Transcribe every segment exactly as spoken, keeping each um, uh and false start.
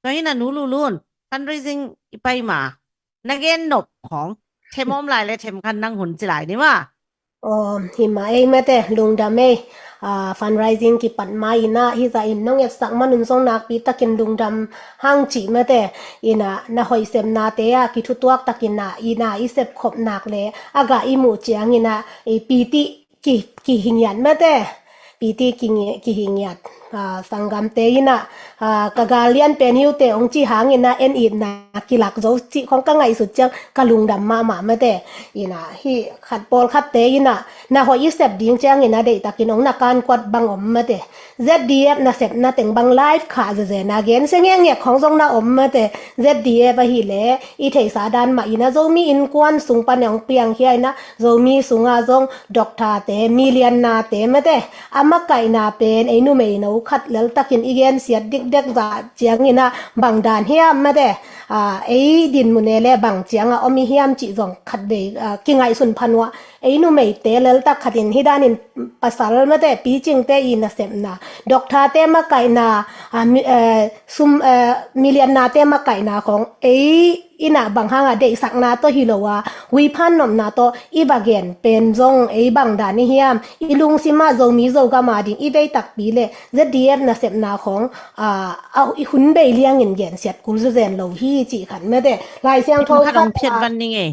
Tua hi na Nu Lulun, fundraising i pai ma, na gen nop khawng, them om lai le them khan nang hun ci lai ni ma. Aw, hi ma ei mate, lungdam ei. Ah, fundraising kipat ma ina, hi za in nong etsak manun zong nakpi takin lungdam hang ci mate. Ina, na hoih sepnate ah kithutuak takin ah, ina i sepkhop nak le a gah i muh ciangin ah, i piti ki, kihingiat mate. Piti kingi, kihingiat. Ah, sanggamte ina, ah, ka gal lian pen hi uh teh ong ci hangin ah, en itna kilak zo cih khong ka ngaihsut ciang ka lungdam mahmah mate. Ina, hi khat pawlkhatte ina, na hoih i sep ding ciangin ah deihtakin ong na kankuat bang om mate. Z D F na sepna teng bang live khah zeze na gen se ngekngek khong zong na om mate. Z D F ahih leh i theihsa dan mah ina Zomi innkuan sung pan ong piangkhia ina Zomi sungah zong doctor-te, millionaire-te mate, a makaihna pen ei numeino khat leltakin i gensiat dikdek zah ciangin ah bang dan hiam mate, ah, ei dinmun e le bang ciangah om i hiam cih zong khatvei, ah, kingaihsun phan uh ah, ei numeite leltak khatin hi danin pasal mate, picingte i nasepna, doctor-te makaihna, ah, mi, eh, sum, eh, millionaire-te makaihna khong ei ina bang hangah deihsakna tawh hi lo a, huiphan nopna tawh i va gen pen zong ei bang dan i hiam, i lungsim ah Zomi Zogam a ding i vei takpi le Z D F nasepna khong, ah, a, i hun bei liangin gensiat kul zezen lo hi cih khat mate. Lai Siangtho khat ong phiat van ning ei.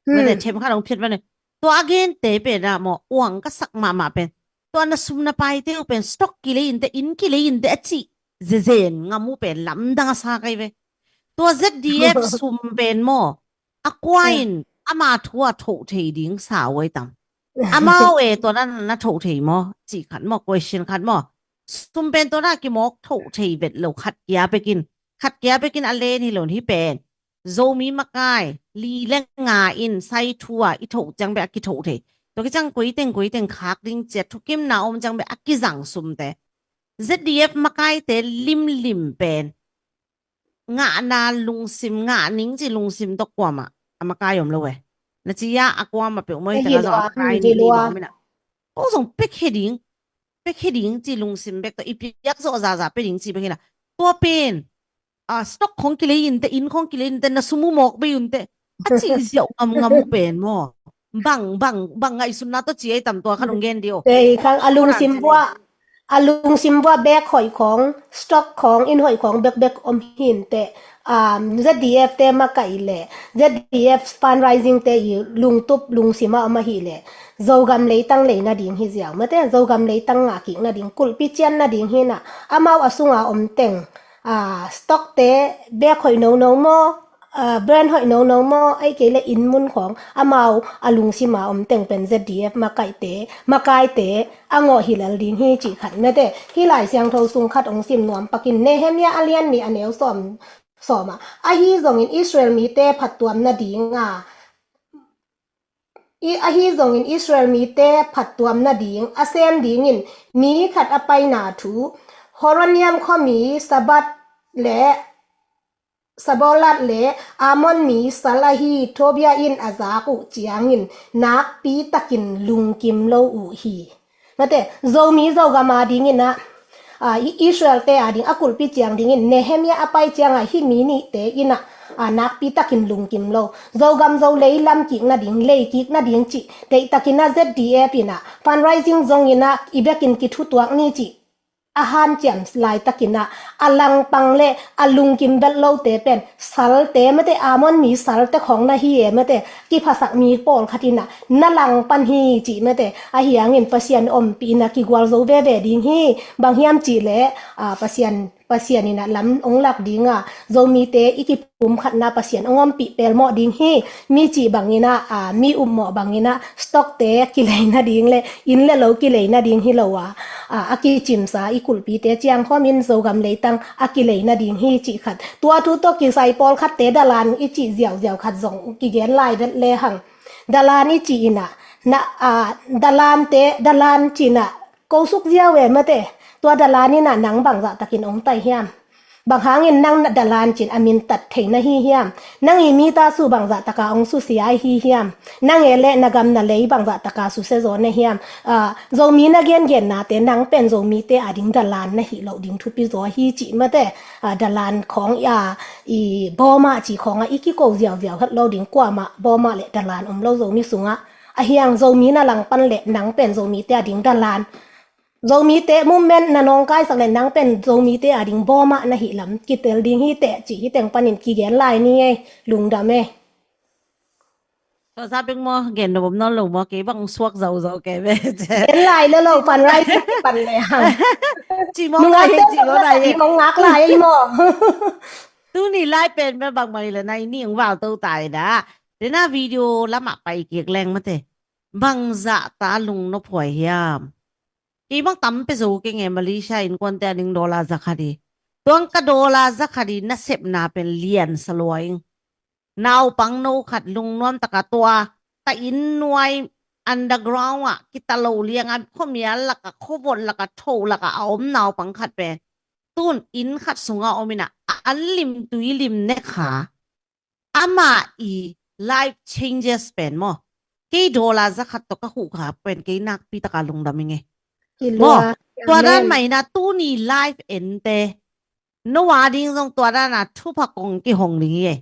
Hmm. Mate, them khat ong phiat van ning. Tua a gente pen ah maw, uang ka sak mahmah pen, tua na sum na paite uh pen stock kilei in te, inn kilei in te a cih zezen ngam uh pen lamdang a sa kai ve. Tua Z D F sum pen maw, a kua in ama thu a thoh thei ding sa uh ai tam. Amau e tua na, na thoh thei maw, cih khat maw, question khat maw. Sum pen tua na kimawk thoh thei vet lo, khat kia bekin, khat kia bekin a len hi lo hi pen. Zomi makai li le nga in sai thu a i thoh ciang bek a kithoh thei. Tua kiciang koiteng koiteng khak ding ciat thukimna om ciang bek a kizang sumte. Z D F makaite limlim pen ngahna lungsim, ngah ning ci lungsim tawh kuamah a makai om lo e. Na ci a, a kuamah peuh maw hi teng a zong a makai ning om ina. Ko zong pek he ding, pek he ding ci lungsim bek tawh i piak zawh zaza pe ding ci bek ina. Tua pen a, stock khong kilei in te, inn khong kilei in te, na sum uh mawk bei un te a cih ziau ngamngam uh pen maw. Bang, bang, bang ngaihsutna tawh ci ai tam, tua khat ong gen dih aw. Tei khang a lungsim vuah, a lungsim vuah bek hoih khong, stock khong, inn hoih khong bekbek om hi in te, um, Z D F te makaih le Z D F fundraising te i lungtup lungsim a om ahih le Zogam leitang lei nading hi ziau mate, Zogam leitang ngah kik nading, kulhpi cian nading hi na, amau a sunga om teng, ah, stock te bek hoih nono maw, ah, brand hoih nono maw, ei kei le inn mun khong amau a lungsima om teng pen Z D F makaite, makaite a ngawh hi lel ding hi cih khat mate. Hi Lai Siangtho sung khat ong sim nuam pakin Nehemia a lian nih a neu sawm, sawm ah, ahi zongin Israel mite phattuam nading a, I, ahi zongin Israel mite phattuam nading a sem dingin mi khat a paina thu, Horoniam khuami Sabat le Sabolat le Amon mi sal ahi Tobia in a zak uh ciangin nakpi takin lungkim lo uh hi. Mate, Zomi Zogam a dingin ah, ah, I-, Israel te a ding a kulhpi ciang dingin Nehemia a pai ciangah hih mi nihte in ah, ah, nakpi takin lungkim lo. Zogam Zolei lam kik nading, lei kik nading cih, deihtakin ah Z D F in ah, fundraising zongin ah, i bekin kithutuak ni cih a hanciam laitakin ah, a langpang le a lungkim belh lote pen, salte mate, Amon mi salte khong na hi e mate, kiphasak mi pawlkhat in ah na langpan hi cih mate, ahi hangin Pasian ompih in ah kigual zo veve ding hi. Bang hiam cih leh, ah, Pasian, Pasian in ah lam ong lak ding a, Zomite i kipumkhatna Pasian ong ompih pelmawh ding hi. Mi cih bangin ah, ah, mi upmawh bangin ah stockte kilei nading le inn le lo kilei nading hi lo a, ah, a kicimsa i kulhpite ciangkhawmin Zogam leitang a kilei nading hi cih khat. Tua thu tawh kisai pawlkhatte dalan i cih ziauziau khat zong kigen lai vet lehang. Dalan i cih in ah, na, ah, dalante, dalan cih in ah, ko suk ziau e mate. Tua dalan in ah nang bangzah takin ong tai hiam? Bang hangin nang na dalan cin a min tat thei na hi hiam? Nang i mi ta su bangzah taka ong susia ahi hiam? Nang e le na gam na lei bangzah taka susia zaw na hiam? Ah, Zomi na gengen nate nang pen Zomite a ding dalan na hi lo ding thupi zaw hi ci mate. Ah, dalan khong i a i bawma ci khong a i kiko ziauziau het lo ding kuama bawma le dalan om lo Zomi sungah. A hiang Zomi na langpan le nang pen Zomite a ding dalan Zomite movement na nawngkaisak le nang pen Zomite a ding bawma na hih lam kitel ding hi teh ci hi teng panin kigen lai ni ei, lungdam ei. Tua sa bek maw, gen na bom nawn lo maw, kei bang suak zauzo kei ve. Gen lai le lo pan lai sa pan le hang. Ci maw ngai ci maw ngai. Mong ngak lai ei maw. Tuni lai pen bel bang mani le nai ni ong val to tai da. Dena video lama pai kik leng mate. Bangzah ta lung nophuai hiam? Kei bang tam pe zo kei nge Malaysia innkuante a ding dollar zakhat hi. Tuang ka dollar zakhat hi nasepna pen lian sa lua ing. Naupang no khat lungnuam taka tua ta inn nuai underground ah kita lo liang a khuamial laka khuavot laka tho laka a om naupang khat pen tun inn khat sunga om ina a an lim tui lim ne kha. Ama i life changes pen maw. Kei dollar zakhat tawh ka huhkha pen kei nakpi taka lungdam i nge. Maw, tua dan maina tuni life ente. Noah ding zong tua dana thupha kong kihong ding i e.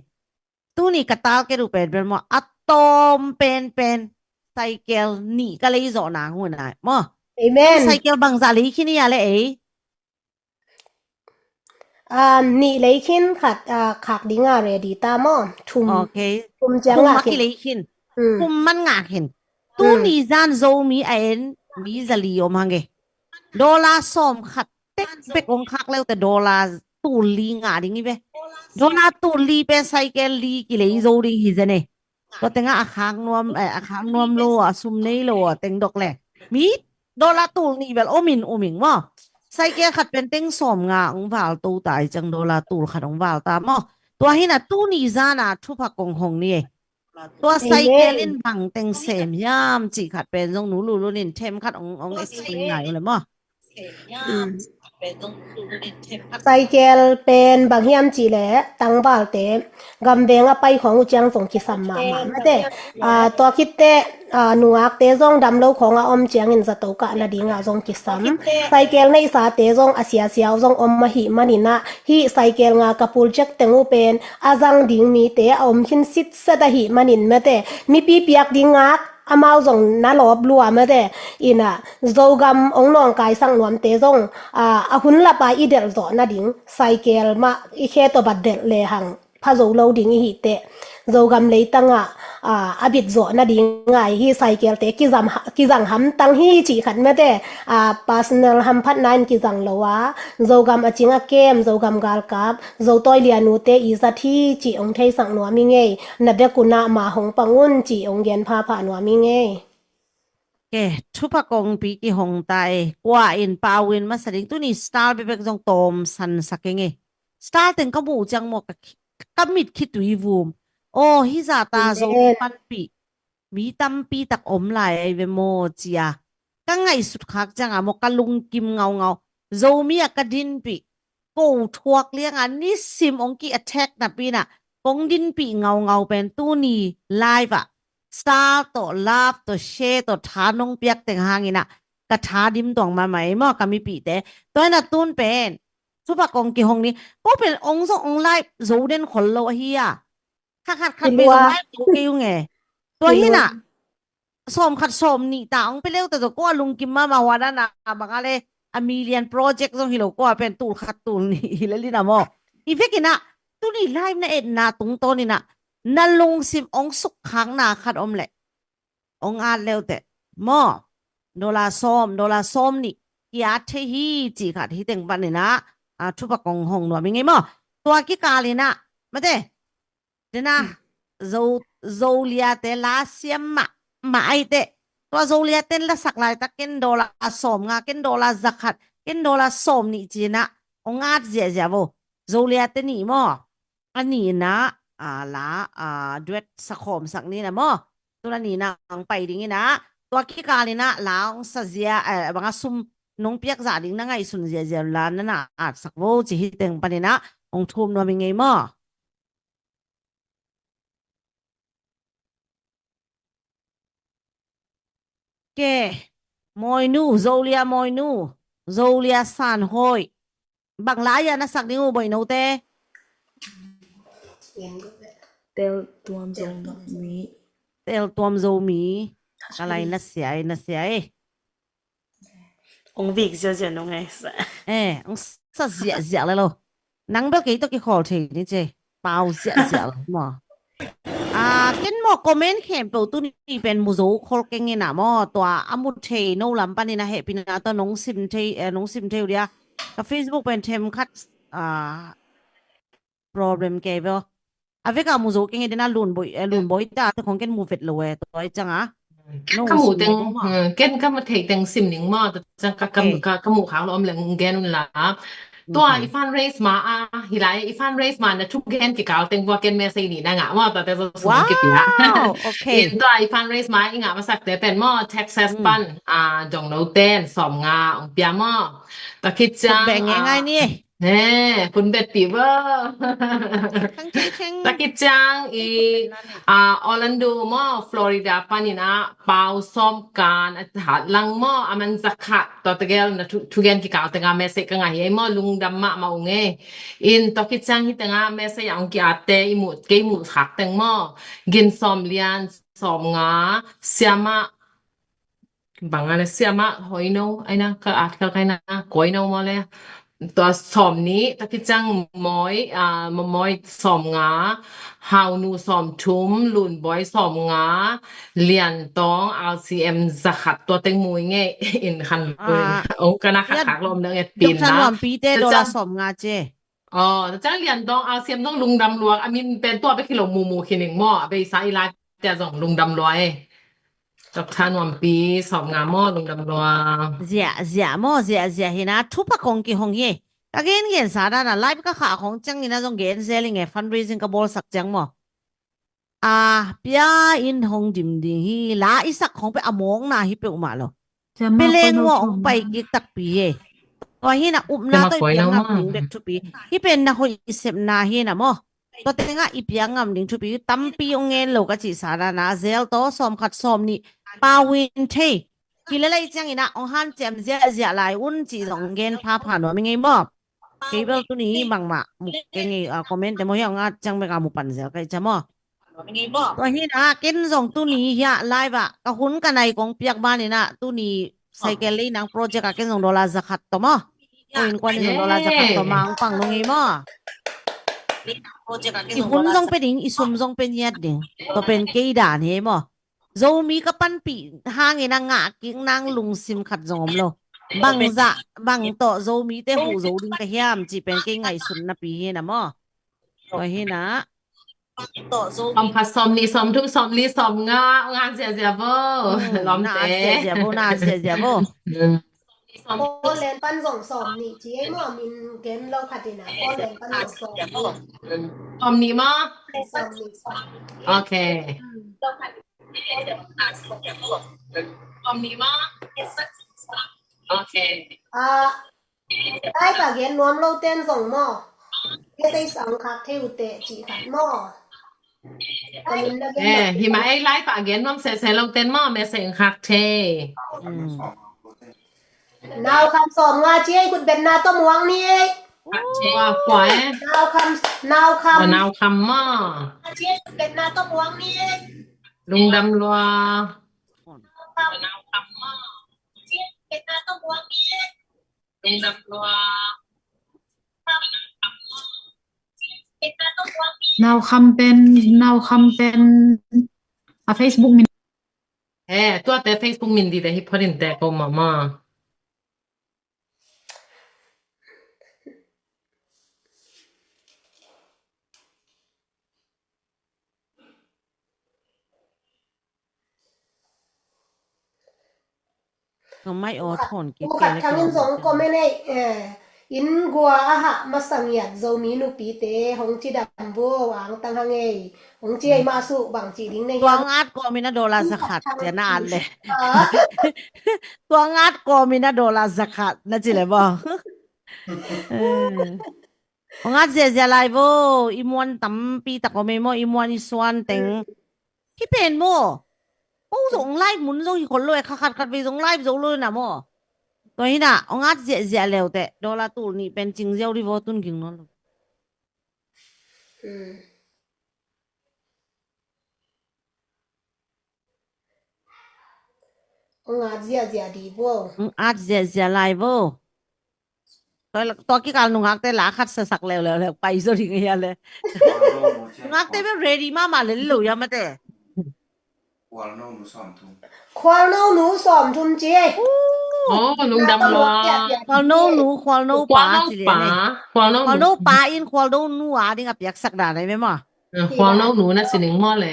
Tuni ka tal ke du pen pen maw. A tawm pen pen. Cycle nih ka lei zawhna huna maw. Amen. Cycle bangzah lei khin i a le ei. Nih lei khin khat khak dinga ready ta maw? Thum. Okay. Thum ciang ngah khin. Thum man ngah khin. Tuni zan Zomi a en mi zali om hang e. Dollar sawm khat tek bek ong khak leute dollar tul li ngah ding i ve. Dollar tul li pen cycle li kilei zo ding hi zen e. Tua tengah a khak nuam, eh, a khak nuam lo, a sum nei lo, a teng dok le. Mi dollar tul nih bel om in um ing maw. Cycle khat pen teng sawm nga ong val to ta i ciang dollar tul khat ong val ta maw. Tua hina tuni zana thupha kong hong ni e. Tua cycle in bang teng sem hiam cih khat pen zong nu lulun in them khat ong, ong explain nai uh le maw. Cycle pen bang hiam cih leh tangvalte gamveng a pai khawng uh ciang zong kisam mahmah mate. Tua khitteh nungakte zong damlo khawng a om ciangin zato kah nadingah zong kisam. Cycle neihsate zong a siasia uh zong om ahih maninah hih cycle nga ka pul ciak teng uh pen a zang ding mite a om khin sitset ahih manin mate. Mipi piak ding ngak amau zong na lawp lua mate. Ina Zogam ong nawngkaisak nuamte zong a hun lapa i delh zawh nading cycle mah i khe tawh bat delh lehang pha zo lo ding i hih teh Zogam leitangah a bit zawh nading ngai hi. Cycle te kizang hamtang hi cih khat mate. Personal hamphatna in kizang lo a Zogam a cing a kem Zogam galkap Zotawi lianute i zat hi cih ong theisak nuam i ngei. Na bek unah ma hong pang un cih ong gen phapha nuam i ngei. Ke thupha kongpi kihong ta e. Kua in pau in masa ding tuni star bebek zong tawm sansak i ngei. Star teng ka muh ciang maw ka mit khitui vum. Aw hi zata zo panpih mi tampi tak om lai ai ve maw cia. Ka ngaihsut khak cianga maw ka lungkim ngaungau. Zomi a ka dinpih ko thuak lianga nisim ong ki attack napi inah kong dinpih ngaungau pen tuni live ah star tawh love tawh share tawh tha nong piak teng hanginah ka tha dim tuang mahmah ei maw ka mipihte. Tua inah tun pen thupha kong kihong ni. Ko pen ong zong ong live zo den khol lo ahi a. Khat khat khat bek zong live zo kei ung e. Tua hinah sawm khat sawm nih ta ong pe leute zo ko a lungkim mama huadana banga le a million project zong hi lo ko a pen tul khat tul nih hi le lina maw. I vekinah tuni live na etna tungtawninah na lungsim ong sukkhakna khat om leh ong at leute maw. Dollar sawm dollar sawm nih ki at thei hi cih khat hi teng paninah thupha kong hong nuam i ngei maw. Tua kikalinah mate Dena zo zoliate la siam mah mah aite. Tua zoliate lasak laita ken dola a sawm nga ken dola zakhat ken dola sawm nih cina ong at ziahziah vo. Zoliate nih maw a nihna a la a duet sakhawm sak nina maw. Tuna nihna ang pai dingina tua kikalina la ong sazia banga sum nong piak zah ding na ngaihsun ziahziah la na na atsak vo ci hi teng panin ah hong thum nuam hi ngei maw? Ke, Mawinu, Zolia Mawinu, Zolia Sanhawi. Bang lai-ah na sak ding uh, Boih Note? Tel tuam Zomi. Tel tuam Zomi. Ka lai na sia e, na sia e. Ong vik ziahziah nong e sa. Eh, ong sa ziahziah le lo. Nang bel kei tawh kikhawl thei ni ce. Pau ziahziah lo maw? Ah, ken maw comment khempeuh tuni pen mu zo khol keng in ah maw? Tua a mu thei no lam panin a hehpihna tawh nong sim thei, eh, nong sim thei uh dia. Ka Facebook pen themkhat, ah, problem kei ve aw. A vek a mu zo keng e den a Lunbawi, eh, Lunbawi ta te khong ken mu vet lo e, tua i ciang a. Ka mu teng, hmm, ken ka mu thei teng sim ning maw, tua ciang ka, ka, ka, ka mu khak lo om leng gen un la. Tua i fundraise ma a, hi lai i fundraise ma na thugen kikal teng vua ken message nih na ngah maw, tua te zo sum kipia. Wow, okay. In tua i fundraise ma i ngah masak te pen maw, taxes pan, ah, dong no ten, sawm nga, ong pia maw. Tua khit ciang, beng ngai ngai ni. He, hun betpih vo. Tua khit ciang i, ah, Orlando maw, Florida panin ah, pau sawm kan, a hat lang maw, a man za khat, tua tegel na thu, thugen kikal teng a message ka ngah hi ei maw, lungdam mahmah ung ei. In tua khit ciang hi teng a message a ong ki-at te, i muh, kei muh khak teng maw, Gin Sawm Lian, sawm nga, Siamah, bang a le Siamah Hoino, ai na, ka at khel kai na, Koino maw le. Tua sawm nih, tua khit ciang Mawi, ah, Mawi sawm nga, Haunu sawm thum, Lunbawi sawm nga, Liantawng, R C M za khat, tua teng mu i ngei in khan ong ka na khat khak lo om dang et pin na. Doctor Nuampi te dollar sawm nga ce. Aw, tua ciang Liantawng, R C M zong lungdam lua, a min pen tua bek hi lo mu mu khin ing maw, a beisa i lai te zong lungdam lua e. Doctor Nuampi, sawm nga maw, lungdam lua. Ziah, ziah maw, ziah, ziah hi na, thupha kong kihong hi. Ka gen gen sa dan a, live ka khah khong ciang in a zong gen zel ing e, fundraising ka bawlsak ciang maw. A, pia in hong dim ding hi, la i sak khong pe a mawkna hi peuhmah lo. Pe leng ua hong pai kik takpi hi. Tua hi na upna tawh i piak ngam ding bek thupi. Hi pen na hoih i sepna hi na maw. Tua tengah i piak ngam ding thupi tampi hong ngen lo ka cih sa dan a, zel tawh sawm khat sawm nih pau in thei. Hi lelei ciangin ah hong hanciam ziahziah lai un cih zong gen phapha nuam i ngei maw. Kei bel tuni bangmah muk kei ngei, ah, comment te maw hi hong at ciang bek a mu pan zel kai cia maw. Tua hi na ken zong tuni hi a live ah ka hun ka nai kong piak ban in ah tuni Saikel lei nang project a ken zong dollar za khat tawh maw. Ko innkuan in zong dollar za khat tawh mang pang nung hi maw. I hun zong pe ding, i sum zong pe ngiat ding. Tua pen kei dan hi maw. Zomi ka panpih hangin a ngah kik nang lungsim khat zong om lo. Bang zah, bang tawh Zomite huh zo ding ka hiam cih pen kei ngaihsutna pi hi na maw. Tua hi na. Sawm khat, sawm nih, sawm thum, sawm li, sawm nga, nga ziahziah vo. Lawmte. Na ziahziah vo, na ziahziah vo. Poland pan zong sawm nih ci ei maw, min gen lo khat in a, Poland pan zong sawm nih. Sawm nih maw? Sawm nih, sawm nih. Okay. Sawm nih maw? Okay. Ah, ai ka gen nuam lo ten zong maw. Message ang khak thei uh teh cih khat maw. Ka min na gen. Eh, hi mah ei live a gen nuam sese lo ten maw, message ang khak thei. Nau Kham sawm nga ci ei, kut betna tawh muang ni ei. Kua, kua eh? Nau Kham, Nau Kham. Nau Kham maw. Ci ei, kut betna tawh muang ni ei. Lungdam lua. Nau Kham maw. Ci ei, kut betna tawh muang ni ei. Nau Kham pen, Nau Kham pen a Facebook min. Eh, tuate Facebook min dite hi phot in te ko mama. Ka mai aw thawn kik kei le kei. Thangin zong comment ei, eh, Inn gua a hah masa ngiat Zomi nupite hong cidam vo, angtang hang ei. Hong ci ei mah suh, bang ci ding na hiam? Tuang at kawmin a dollar zakhat cian a at le. Tuang at kawmin a dollar zakhat na ci le bo. Hong at ziahziah lai vo, i muan tampi tak om ei maw, i muan i suan teng. Hi pen maw. Ko zong live mun zong hi khol lo e, kha khat khat vei zong live zo lo na maw. Tua hi na, hong at ziahziah leuteh, dollar tul nih pen cing ziau di vo, tun ging nawn lo. Hong at ziahziah di vo. Hong at ziahziah lai vo. Tua, tua kikal nungakte la khat sasak leuleu le, pai zo ding hia le. Nungakte bel ready mahmah le lo hia mate. Khualno nu sawmthum ci ei. Oh, lungdam lua. Khualno nu, khualno pa ci le ne. Khualno pa in khualno nu a ding a piaksak dan ai me maw. Khualno nu na sining maw le.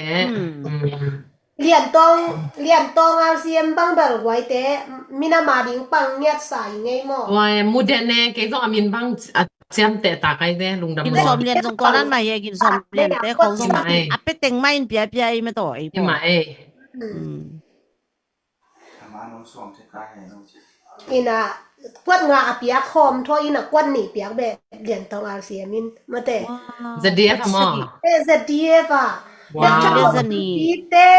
Liantong, Liantong R C M bang bel guaite, minam a ding pang ngiat sa i ngei maw. Wai, mudet ne, kei zong a min bang a ciamteh ta kai te, lungdam maw. Gin Sawm Lian zong tua nan mai e, Gin Sawm Lian te khong zong a pe teng mai in piapia i me to ei maw. Ina, kuat nga a piak khawm thaw ina kuat nih piak beh Liantong R C M in mate. Z D F a maw? Eh, Z D F a. Wow. Ite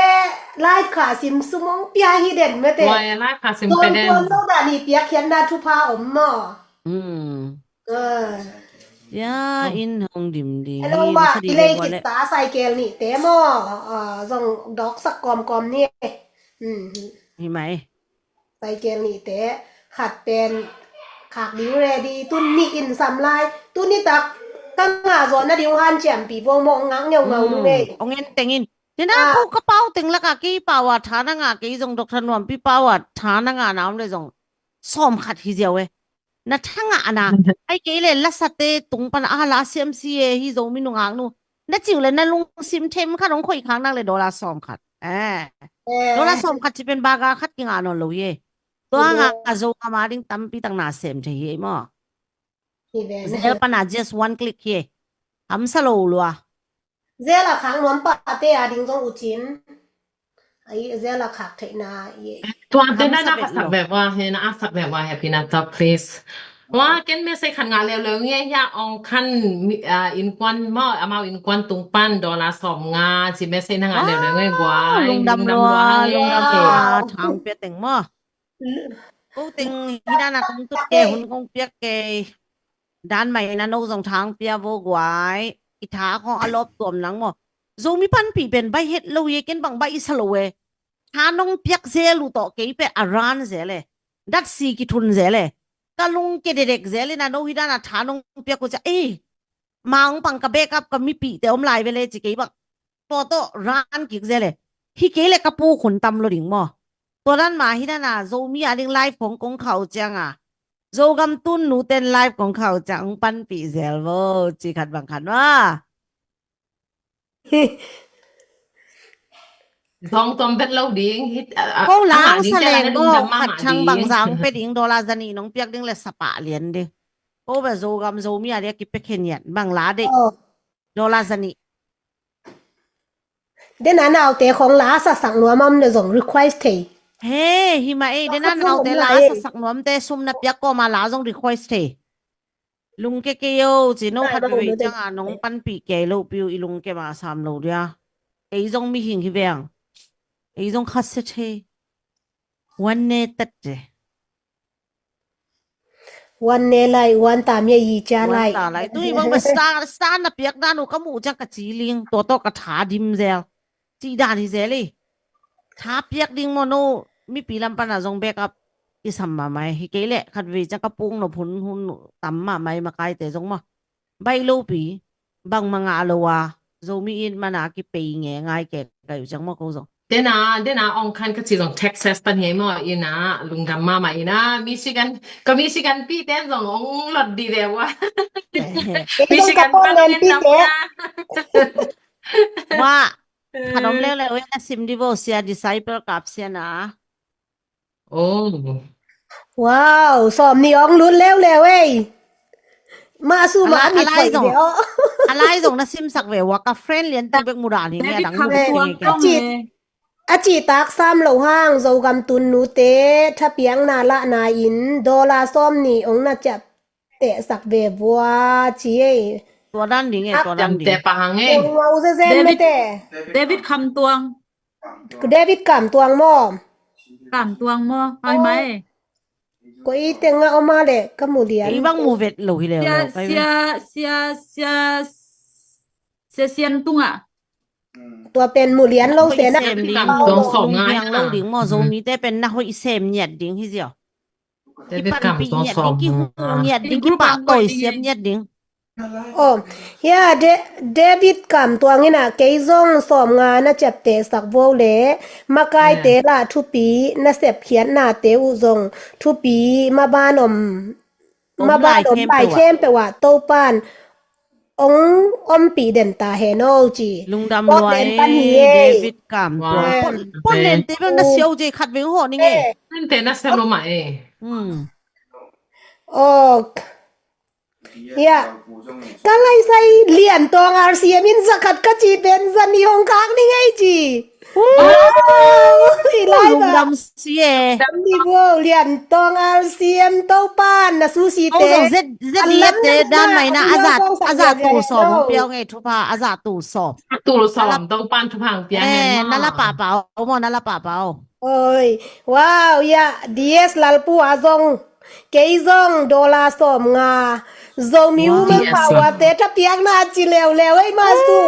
live kha sim sum hong pia hi den mate. Wai, live kha sim pe den. Tuan lo da nih piak khiatna thupha om maw. Ya, in hong dim ding. Hello, ma, i lei kit ta cycle nih te maw. Zong dawksak kawmkawm ni. Hi mai. Cycle nih te, khat pen khak ding ready, tun nih in sam lai, tun nih tak ka ngah zawh nading uh hanciampi buang maw, ngak ngeungau nu ngei. Ong en teng in. Nina ko ka pau teng laka kei pau a tha na ngah kei zong Doctor Nuampi pau a tha na ngah na om le zong sawm khat hi ziau e. Na tha ngah na. Ai kei le lasate tung pan a la siam si e hi Zomi nungak nu. Na ciu le na lungsim them khat ong khoih khak nak le dollar sawm khat. Eh. Dollar sawm khat ci pen baga khat kingah nawn lo hi e. Tua ngah a zo ngam a ding tampi tak na sem thei hi e maw. Zel pan a just one click hi e. Hamsa lo lua. Zel a khak nuam pate a ding zong ucin. Ai, zel a khak theihna i. Tuate na na ka sak bek wa, he na a sak bek wa, happy na top please. Wa, ken message khat ngah leuleu nge hia ong khan innkuan maw, amau innkuan tung pan dollar sawm nga ci message na ngah leuleu nge guai. Lungdam lua, lungdam lua, thang pia teng maw. Ko teng hi dana kong tut ke, hun kong piak ke. Dan mai na no zong thang pia vo guai. I tha khong a lop tuam nang maw. Zomi panpih pen bai het lo ye ken bang bai i sa lo e. Tha nong piak zel uh tawh kei pe a ran zel e. Dat si kithun zel e. Ka lung ke dedek zel e na no hi dana tha nong piak uh cia. Ei, ma ong pang ka backup ka mipihte om lai vele ci kei bang. Tua tawh ran kik zel e. Hi kei le ka pu khun tam lo ding maw. Tua dan ma hi dana Zomi a ding live khong kong khau cianga. Zogam tun nuten live kong khau ciang panpih zel vo ci khat bang khat maw. Zong tom vet lo ding. Ko lang sa leng ko khat chang bang zang pe ding dollar zani nong piak ding le sapa lian ding. Ko ba Zogam Zomi a dia ki pe khen yan bang la ding. Dollar zani. Dena naute khong la sasak nuam am le zong request thei. He, hi ma ei, dena naute la sasak nuam te sum na piak ko ma la zong request thei. Lungke ke yo ci no khat vei cianga nong panpih kei lo piu i lungke ma sam lo dia. Ei zong mihing hi veng. Ei zong khat se thei. Wan ne tat te. Wan ne lai, wan ta mia yi cia lai. Wan ta lai. Tui bang ba star, star na piak dan uh ka mu ciang ka ci ling. Tua tawh ka tha dim zel. Ci dan hi zel i. Tha piak ding maw no mipi lam pana zong backup i sam mahmah e. Hi kei leh khat vei ciang ka pung no phun hun tam mahmah i makaite zong maw. Bai lopi bangmah ngah lo a Zomi in mana kipei nge ngai ke kai uh ciang maw ko zong. Dena, dena ong khan ka ci zong Texas pan hi maw ina lungdam mahmah ina Michigan, ka Michigan pi ten zong ong lot di ve wa. Michigan pan ong en lam na. Wa, khat om leuleu e na sim di vo sia disciple kap sia na. Oh. Wow, sawm nih ong lut leuleu ei. Mah su mah a mit lai zong, a lai zong na simsak ve ua, ka friend lian tu bek mudah ni nge. David dang Kham nu bek Tuang teng tong ke. A ci, a ci tak sam lo hang, Zogam tun nute thapiakna lahna in dollar sawm ni ong na ciap tehsak ve vua ci ei. Tua dan ding e, tua dan ding. Te pa hang e. Ong mau zezen David, mete. David Kham Tuang. David Kham Tuang maw? Kham Tuang maw? Hai mai. Ko i teng a om a le ka mu lian. I bang mu vet lo hi leu leu. Sia, sia, sia, sia, sia sian tung a. Tua pen mu lian lo se na. Sem ding, Kham Tuang sawm ngai lo ding maw, Zomi te pen na hoih sem ngiat ding hi ziau. Kipanpih ngiat ding, kihu ngiat ding, kipahtawi siam ngiat ding. Oh, ya, De-, David Kham Tuang in a, kei zong sawm nga na ciaptehsak vo le, makaite lah thupi na sepkhiatnate uh zong thupi maban om, maban om lai khempeuh ah Topan ong ompih den ta hen o ci. Lungdam lua e, David Kham Tuang. Pon, pon nente bel na siau je khat veng hawh ning e. Nente na siau lo mah e. Hmm. Ok. Ya. Ka lai sai Lian Tawng R C M in za khat ka ci pen za nih hong khak ning ei ci. Wow! Lungdam si e. Dam ni bo, Lian Tawng R C M Topan na susi te. Zong zet, zet liat te dan mai na a za, a za tul sawm hong piau ngei thupha, a za tul sawm. Tul sawm Topan thupha hong piau ngei. Na la pahpah o mo, na la pahpah o. Oi, wow, ya, D S Lalpu a zong. Kei zong dollar sawm nga. Zomi Women Power te thapiakna ci leuleu ei ma su.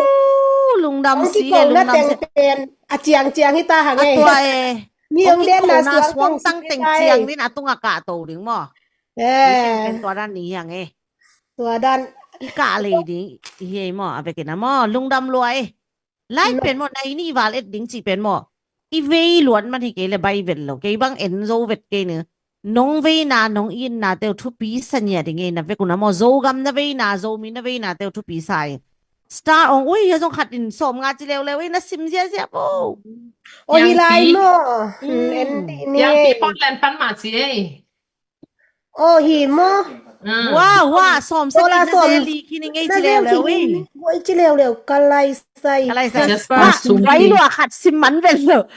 Lungdam si e, lungdam si. Pen a ciangciang hi ta hang e. A tua e. Mi ong den na suang tang teng ciang din a tung a kah to ding maw. Eh. Tua dan ni hiang e. Tua dan. I kah lei ding hi e maw, a vekin a maw, lungdam lua e. Lai pen maw, nai nih val et ding cih pen maw, i vei luat man hi kei le bai vet lo, kei bang en zo vet kei ni. Nong veina, nong itna teu thupi sa ngiat ding ei, na vek un a maw, Zogam na veina, Zomi na veina teu thupi sa ing. Star ong, ui, hia zong khat in sawm nga ci leuleu ei, na sim ziazia bo. O hi lai maw. Piangpi Portland pan mah ci ei. O hi maw. Wa, wa, sawm sagih na zel li khin ing ei ci leuleu ei. Ci leuleu ka lai sai. Ka lai sai. Wa, roi lua khat sim man vel lo.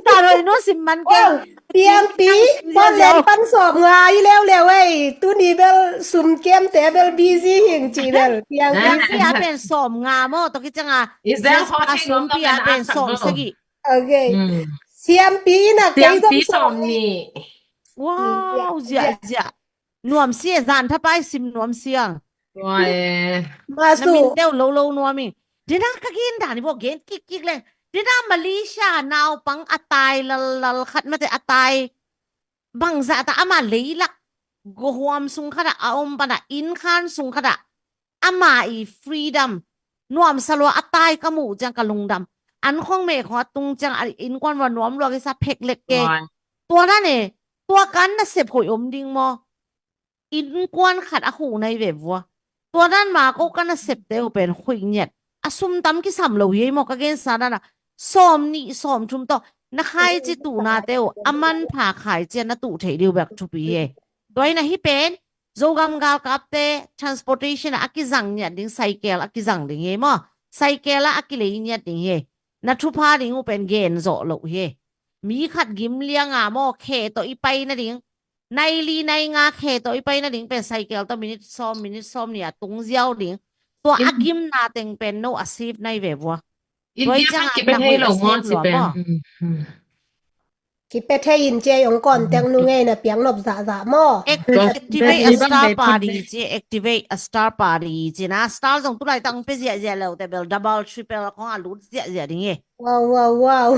Sa roi nu sim man kei. Piangpi Portland pan sawm nga hi leuleu ei. Tuni bel sum kem te bel busy hing ci bel. Piangpi a pen sawm nga maw, to ki ciang a. Sumpi a pen sawm sagih. Ok. Siampi na kei zong sawm ni. Wow, ziah ziah. Nuam si e, zan thapai sim nuam siang. Masu. Na min deuh lo lo nuam ing. Dina ka gen dan i bo gen kik kik leng. Dina Malaysia naupang a tai lal lal khat mate a tai. Bangzah ta ama leilak gohuam sung khat a a om pan a innkhan sung khat a ama i freedom nuamsa lua a tai ka muh ciang ka lungdam. An khong meh khong a tung ciang a innkuan vua nuam lua kisa phek lek kei. Tua dan e, tua kan nasep hoih om ding maw? Innkuan khat a huh nai ve vua. Tua dan ma ko ka nasepte uh pen hoih ngiat. A sum tam kisam lo hi ei maw, ka gensa dan a. Sawm nih sawm thum tawh na khaici tuhnate uh, a manpha khaici a na tuh theih dih uh bek thupi hi ei. Tua in a hi pen Zogam galkapte transportation ah a kizang ngiat ding, cycle a kizang ding hi maw? Cycle ah a kilei ngiat ding hi. Na thupha ding uh pen gen zawh loh hi. Mi khat gim lianga maw, khe tawh i pai nading. Nai li nai nga khe tawh i pai nading pen cycle tawh minute sawm, minute sawm nih a tung ziau ding. Tua a gimna teng pen no a save nai ve vua. India khat kipia thei lo maw ci pen. Kipia thei in ci ei, ong contact nu ngei na piang nop zahzah maw. Activate a star party ci, activate a star party ci na, star zong tulai tang pia ziahziah lo te bel double triple khong a lut ziahziah ding hi. Wow, wow, wow.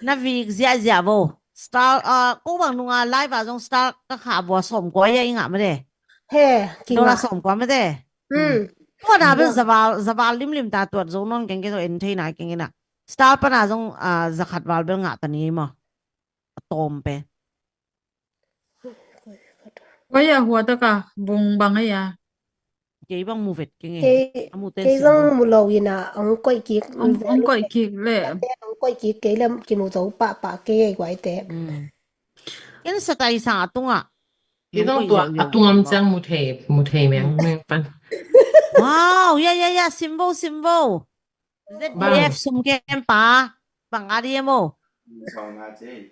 Na vik ziahziah vo. Star, ah, ko bang nunga live a zong star ka khah vua sawm kua ia i ngah made. He, dollar sawm kua made. Tua na bel zaval, zaval limlim ta tuat zo nawn keng kei zo en thei nai keng ina. Star pana zong, ah, zakhat val bel ngah ta ni maw. A tawm pen. Koi a hua taka bung bang a ia. Kei bang mu vet keng e. Kei zong mu lo ina ong koih kik. Ong koih kik le. Ong koih kik kei le kimu zo pahpah kei ei guaite. Ken satai sang a tunga. Hi zong tua a tungam ciang mu thei, mu thei meng meng pan. Wow, ya ya ya, sim vo, sim vo. Z D F sum kem pa. Bang a di emo.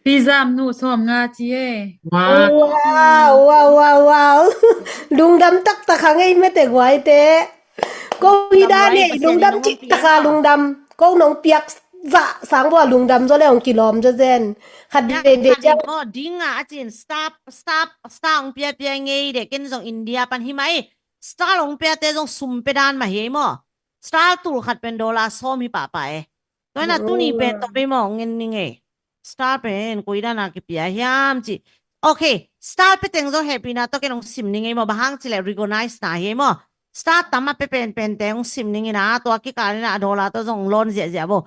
Pi Zam Nu sawm nga ci e. Wow, wow, wow, wow. Lungdam taktak hang ei mete guai te. Ko i dan ei lungdam cik taka lungdam. Ko nong piak za sang bua lungdam zo le ong kilawm zo zen. Khat de de ciang. Mo dinga a cin stop stop stop ong pia pia ngei de ken zong India pan hi mai. Star ong pia te zong sum pe dan ma hi mo. Star tul khat pen dollar sawm hi papa e. Tua na tuni pen tua pe mo ngen ni ngei. Star pen koi dan a kipia hiam ci. Okay, star pe teng zo hehpihna tua ken ong sim ni ngei mo bahang ci le recognize na hi mo. Star tam a pe pen pen te ong sim ni ngei na tua kikal ina a dollar tua zong lon ziahziah bo.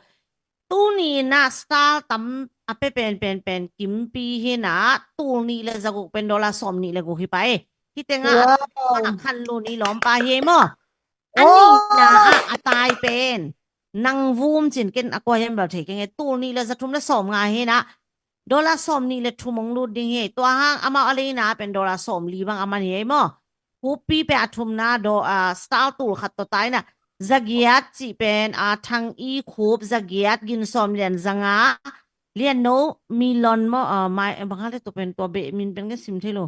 Tuni na star tam a pe pen pen pen kimpi hi na tul nih le zaguk pen dollar sawm nih le guk hi pa e. Hi tenga a khan lu ni lawm pa hi mo. A nihna ah a tai pen nang vum cin ken a kua hiam bel thei keng e tul nih le za thum le sawm nga hi na dollar sawm nih le thum ong lut ding hi tua hang amau a leina pen dollar sawm li bang a man hi ei maw? Khup pi pen a thumna do a star tul khat tawh tai na za giat cih pen a thang i khup za giat gin sawm lian za nga lian no milon maw a mai bang a le tua pen tua beh min pen ka sim thei lo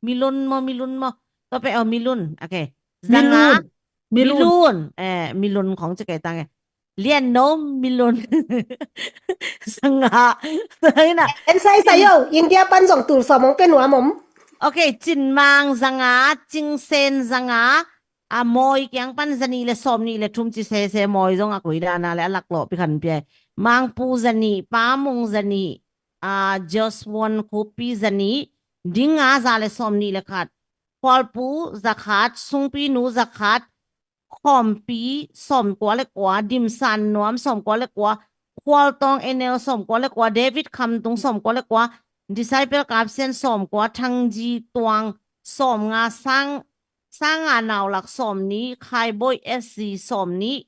milon maw milun maw tua pen a milun okay. Za nga Milun. Milun. Eh, milun khong ci kei tang e. Lian no milun. Sanga. Ina. En sai sai yo. India pan zong tul sawm ong pe nuam om. Okay, cinmang zanga, cingsen zanga. A moi kiang pan zani le sawm ni le thum ci se se moi zong a koi dana le a lak lo pi khan pia. Mangpu zani, pamung zani, a Joshua Kupi zani, dinga za le sawm ni le khat. Khualpu zakhat, Sungpinu zakhat, Khawmpi sawmkua le kua, Dimsan Nuam sawmkua le kua, Khualtawng Enel sawmkua le kua, David Khamtung sawmkua le kua, Disciple Kapsian sawmkua, Thangji Tuang sawmnga, Sang Sanga Naulak sawmni, Khaiboi S C sawmni,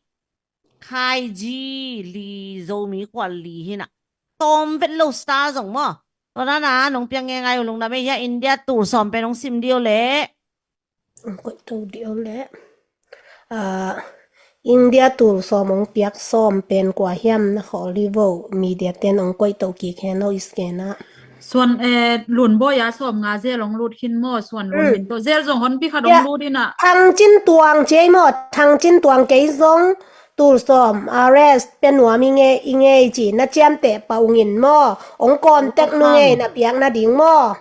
Khaiji li Zomi khual li hina. Tawm vet lo star zong maw? Tua dana nong piang nge ngai ulung na me hia India tul sawm pen ong sim dio le. Ong koih to dio le. Ah, India tul sawm ong piak sawm pen kua hiam na khawl li vo media ten ong koih to kik hen lo iskena. Suan eh lun boya sawm nga zel ong lut hin maw suan lun min to zel zong hon pi khat ong lut ina. Thang cin tuang cei maw thang cin tuang kei zong tul sawm arrest pe nuam i ngei i ngei ci na ciamteh pa ungin maw ong contact nu ngei na piak na ding maw.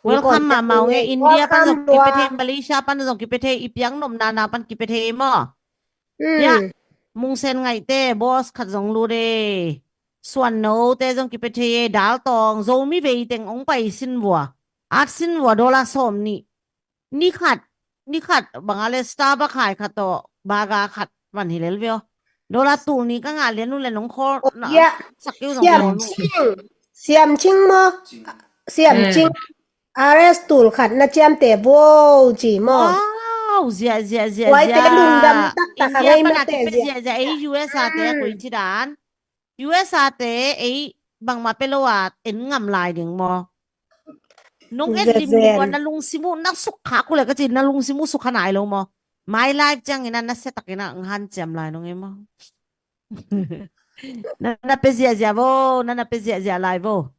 Welcome mama ung e India pan zong kipe thei Malaysia pan zong kipe thei i piak nopna na pan kipe thei maw. Ya mungsen ngaihte boss khat zong lut e. Suan note zong kipe thei e dal tawng Zomi vei teng ong pai sin vua. At sin vua dollar sawm nih. Ni khat ni khat banga le Starbucks hai khat tawh baga khat van hi lel veo. Dollar tul ni ka ngah lian nu le nong khawl na sak keu zong siam cing siam cing maw siam cing. Arrest tul khat na ciamteh vo ci maw. Wow, zia zia zia zia. Lungdam taktak a ngei mate zia zia ei U S A te a koi ci dan. U S A te ei bangmah pe lo a en ngam lai ding maw. Nong en lim lim na lungsim uh na sukha kule ka ci na lungsim uh sukha nai lo maw. My life ciangin a na sia takin a ngan ciam lai nong ei maw. Na na pe ziahziah vo na na pe ziahziah lai vo.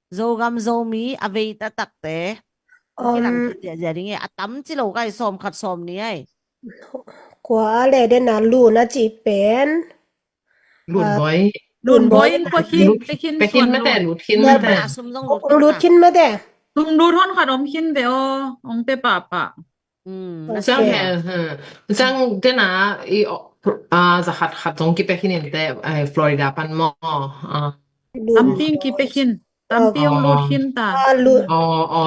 Zogam Zomi a vei taktakte. Kilam ziahziah ding e a tam ci lo kai sawm khat sawm ni ai. Kua a le den a lun a ci pen. Lun boy. Lun boy in kua khin pe khin pe khin mete lut khin mete. Lut khin mete. Tum lut hon khat om khin ve o ong pe papa. Zang he zang tena i za khat khat zong kipe khin in te Florida pan maw. Tampi kipe khin tampi ong lut khin ta.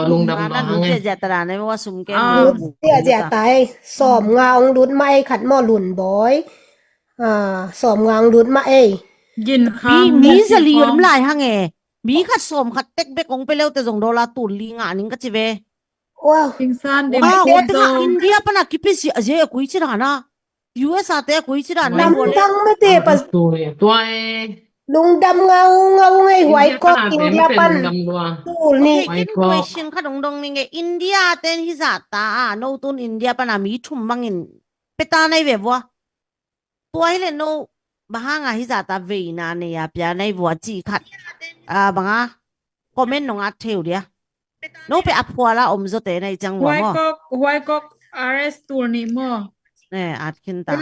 Lungdam lo hang e. Lut ziahziah ta e sawm nga ong lut mah ei khat maw lun bawi. Sawm nga ong lut mah ei. Gin kha mi zali om lai hang e. Mi khat sawm khat tek bek ong pe leute zong dollar tul li ngah ning ka ci ve. Wow. India pana kipi ziahziah a kui ci dana. U S A te a kui ci dana. Namtang mete pa. Tua e. Lungdam ngaungau ngei, Huaikok, India pan tul nih. Okay, ken question khat hong dong ning e. India ten hi zahta a, no tun India pan a mi thum bangin pia ta nai ve vua. Tua hi le no bang hanga hi zahta veina nei a pia nai vua cih khat, a, banga comment nong at thei uh dia. No pe a phuala om zawte na i ciang vua maw? Huaikok, Huaikok R S tul nih maw? Ne, at khin ta.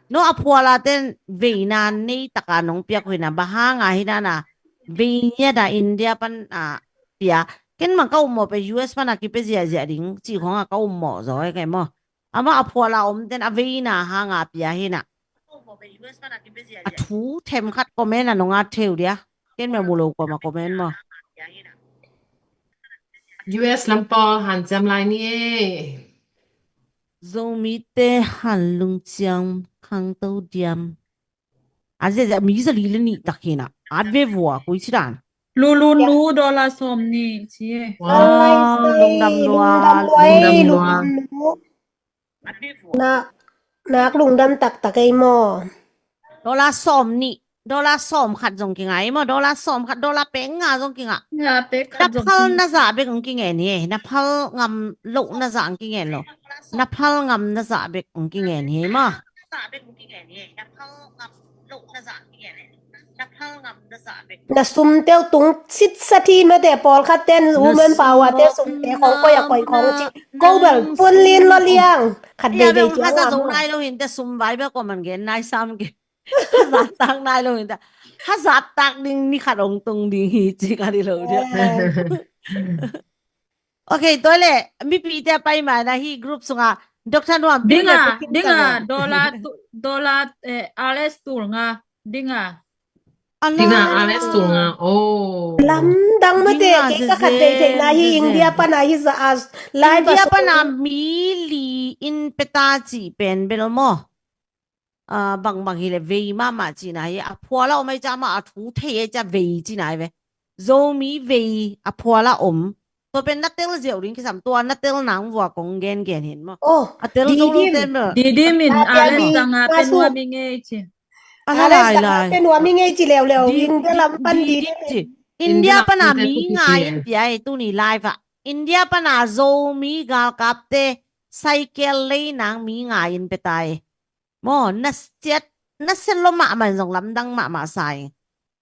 No a phuala ten veina nei taka nong piak huina bang hanga hi nana veina da India pan a pia. Ken mang ka um maw pe U S pan a kipia ziahziah ding cih khong a ka um maw zaw e kei maw? Ama a phuala om ten a veina hanga pia hi na. A thu them khat comment a nong at thei uh dia. Ken mia mu lo kua ma comment maw? U S lam pawl hanciam lai ni e. Zomite han lungciang khangto diam. A ziahziah mi zali le nih tak hi na. At ve vua koi ci dan. Lulu nu dollar sawm nih ci e. Wow, lungdam lua, lungdam lua. Na, nak lungdam taktak ei maw? Dollar sawm nih, dollar sawm khat zong kinga ei maw? Dollar sawm khat, dollar pek nga zong kinga. Nga pek khat zong kinga. Na phal na zah bek hong kingen hi ei. Na phal ngam loh na zah hong kingen lo. Na phal ngam na zah bek hong kingen hi ei maw? Na sumte uh tung sitsa hi mate, pawlkhat ten women power te sumte khong koi a koi khong ci. Ko bel pun lin lo liang. Khat vei vei ciang haza zong nai lo hin te sum vai bel ko man gen nai sam ke. Haza tak nai lo hin te. Haza tak ding ni khat ong tung ding hi ci ka di lo dia. Ok, tua le mipite a pai mana hi group sunga Doctor Nuam dinga, dinga, dollar, dollar, eh, R S tul nga dinga. Dinga R S tul nga. Oh. Lamdang mate, kei ka khat vei theihna hi India pana hi za a live India pana mi li in pia ta ci pen bel maw? Ah, bangbang hi le vei mahmah cihna hi a phuala om ai ca mah a thu thei ai ca vei cihna hi ve. Zomi vei a phuala om. Tua pen na tel ziau ding kisam tua na tel nang vua kong gen gen hin maw? Oh, a tel zo lo ten maw? Didim in a le zanga pen nuam i ngei ci. A la lai lai. Pen nuam i ngei ci leuleu. India lam pan didim ci. India pana mi nga in pia e tuni live ah. India pana Zomi galkapte cycle lei nang mi nga in pia ta e. Maw, na siat, na siat lo mahmah in zong lamdang mahmah sa ing.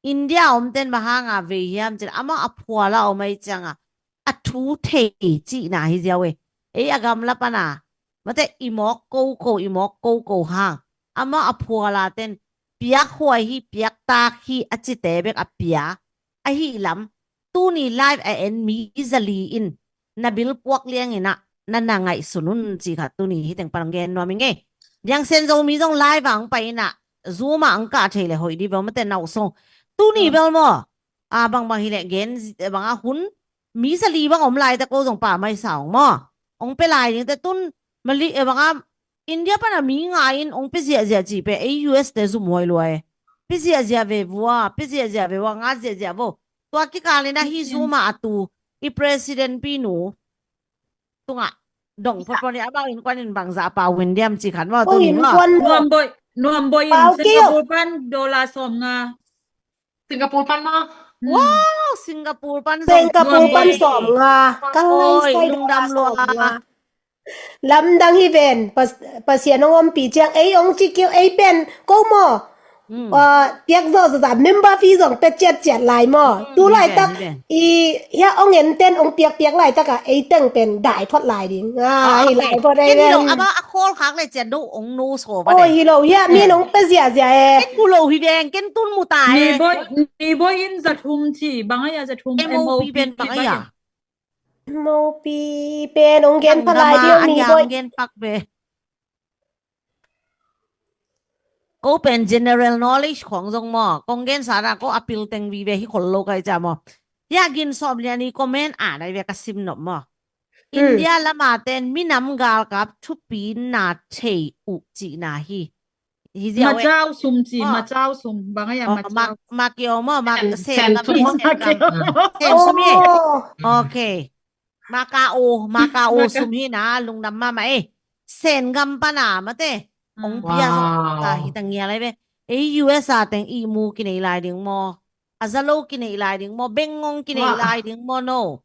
India omten bang hanga vei hiam cin amah a phuala om ai cianga a thu thei cihna hi ziau e. Ei a gamla pana mate i mawk koko, i mawk koko hang amah a phuala ten piakhuai hi, piaktak hi a cite bek a pia ahi lam tuni live a en mi zali in na bil puak liangin ah na na ngaihsun un ci kha tuni hi teng pan hong gen nuam ing e. Diang Sen Zomi zong live a hong pai in ah Zoom a hong kah thei le hoih di bel mate na uh song. Tuni bel maw? A bangbang hi le gen bang a hun mi zali bang om lai te ko zong pa mai sa ong maw? Ong pe lai ding te tun mali e bang a India pana mi nga in ong pe ziahziah ci pe ei U S te zum huai lua e. Pe ziahziah ve vua, pe ziahziah ve vua, nga ziahziah vo. Tua kikal in a hi Zoom a a tu i president pi nu tungah dong photphot ni a bang in kuan in bangzah a pau in diam ci khan maw tuni maw? Nuam Boi, Nuam Boi in Singapore pan dollar sawm nga. Singapore pan maw? Wow, Singapore pan zong. Singapore pan sawm nga. Kang ngai sai lungdam lua. Lamdang hi ven, Pasian hong ompih ciang ei hong ci kiu ei pen ko maw? Piak zawh zawh member fee zong pia ciatciat lai maw? Tu laitak i hia hong en ten hong piakpiak laitak a ei teng pen dai phot lai ding. Hi lai phot ei ven. Ama a khawl khak le ciat do hong no so va. Oi hi lo hia min hong pia ziahziah e. Ken mu lo hi veng, ken tun mu ta e. Ni boi in zathum ci bang a ia zathum M O P pen bang a ia. Mopi pen ong gen phalai diu ni boi. Ong gen pak be. Ko pen general knowledge khong zong maw kong gen sana ko apil teng vive hi khol lo kai cha maw. Hia gin sawm lian i comment a nai ve ka sim nop maw. India lama ten minam galkap thupi na thei uh cihna hi. Hi ziau e. Macau sum ci, macau sum. Bang a ia macau. Makio maw, mak sen gam, sen gam. Sen sum e. Okay. Makao, makao sum hi na, lungdam mama e. Sen gam pana mate. Ong pia zo ta hi tang ia lai ve. Ei U S a teng ihmu kinei lai ding maw? A zalo kinei lai ding maw? Bengngong kinei lai ding maw? No.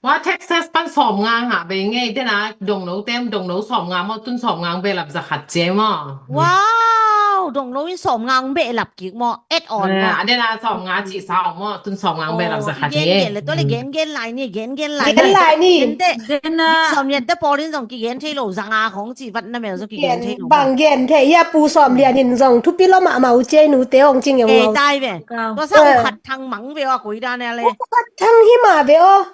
Wa, Texas pan sawmnga ngah bei ngei, dena dongno tem, dongno sawmnga maw, tun sawmnga behlap zakhat cia maw. Wow, dongno in sawmnga behlap kik maw, add on maw. Dena sawmnga cih sa maw, tun sawmnga behlap zakhat. Gen gen le, tua le gen gen lai ni, gen gen lai ni. Gen lai ni. Dena sawmlian te pawl in zong kigen thei lo, zanga khong cih vat na mel zong kigen thei lo. Bang gen thei, ya Pu Sawmlian in zong thupi lo mahmah uh cia, i nute hong cing e. Kei tai ve. Tua sa U Khat Thang mang ve aw, a koi dan e le. U Khat Thang hi mah ve aw.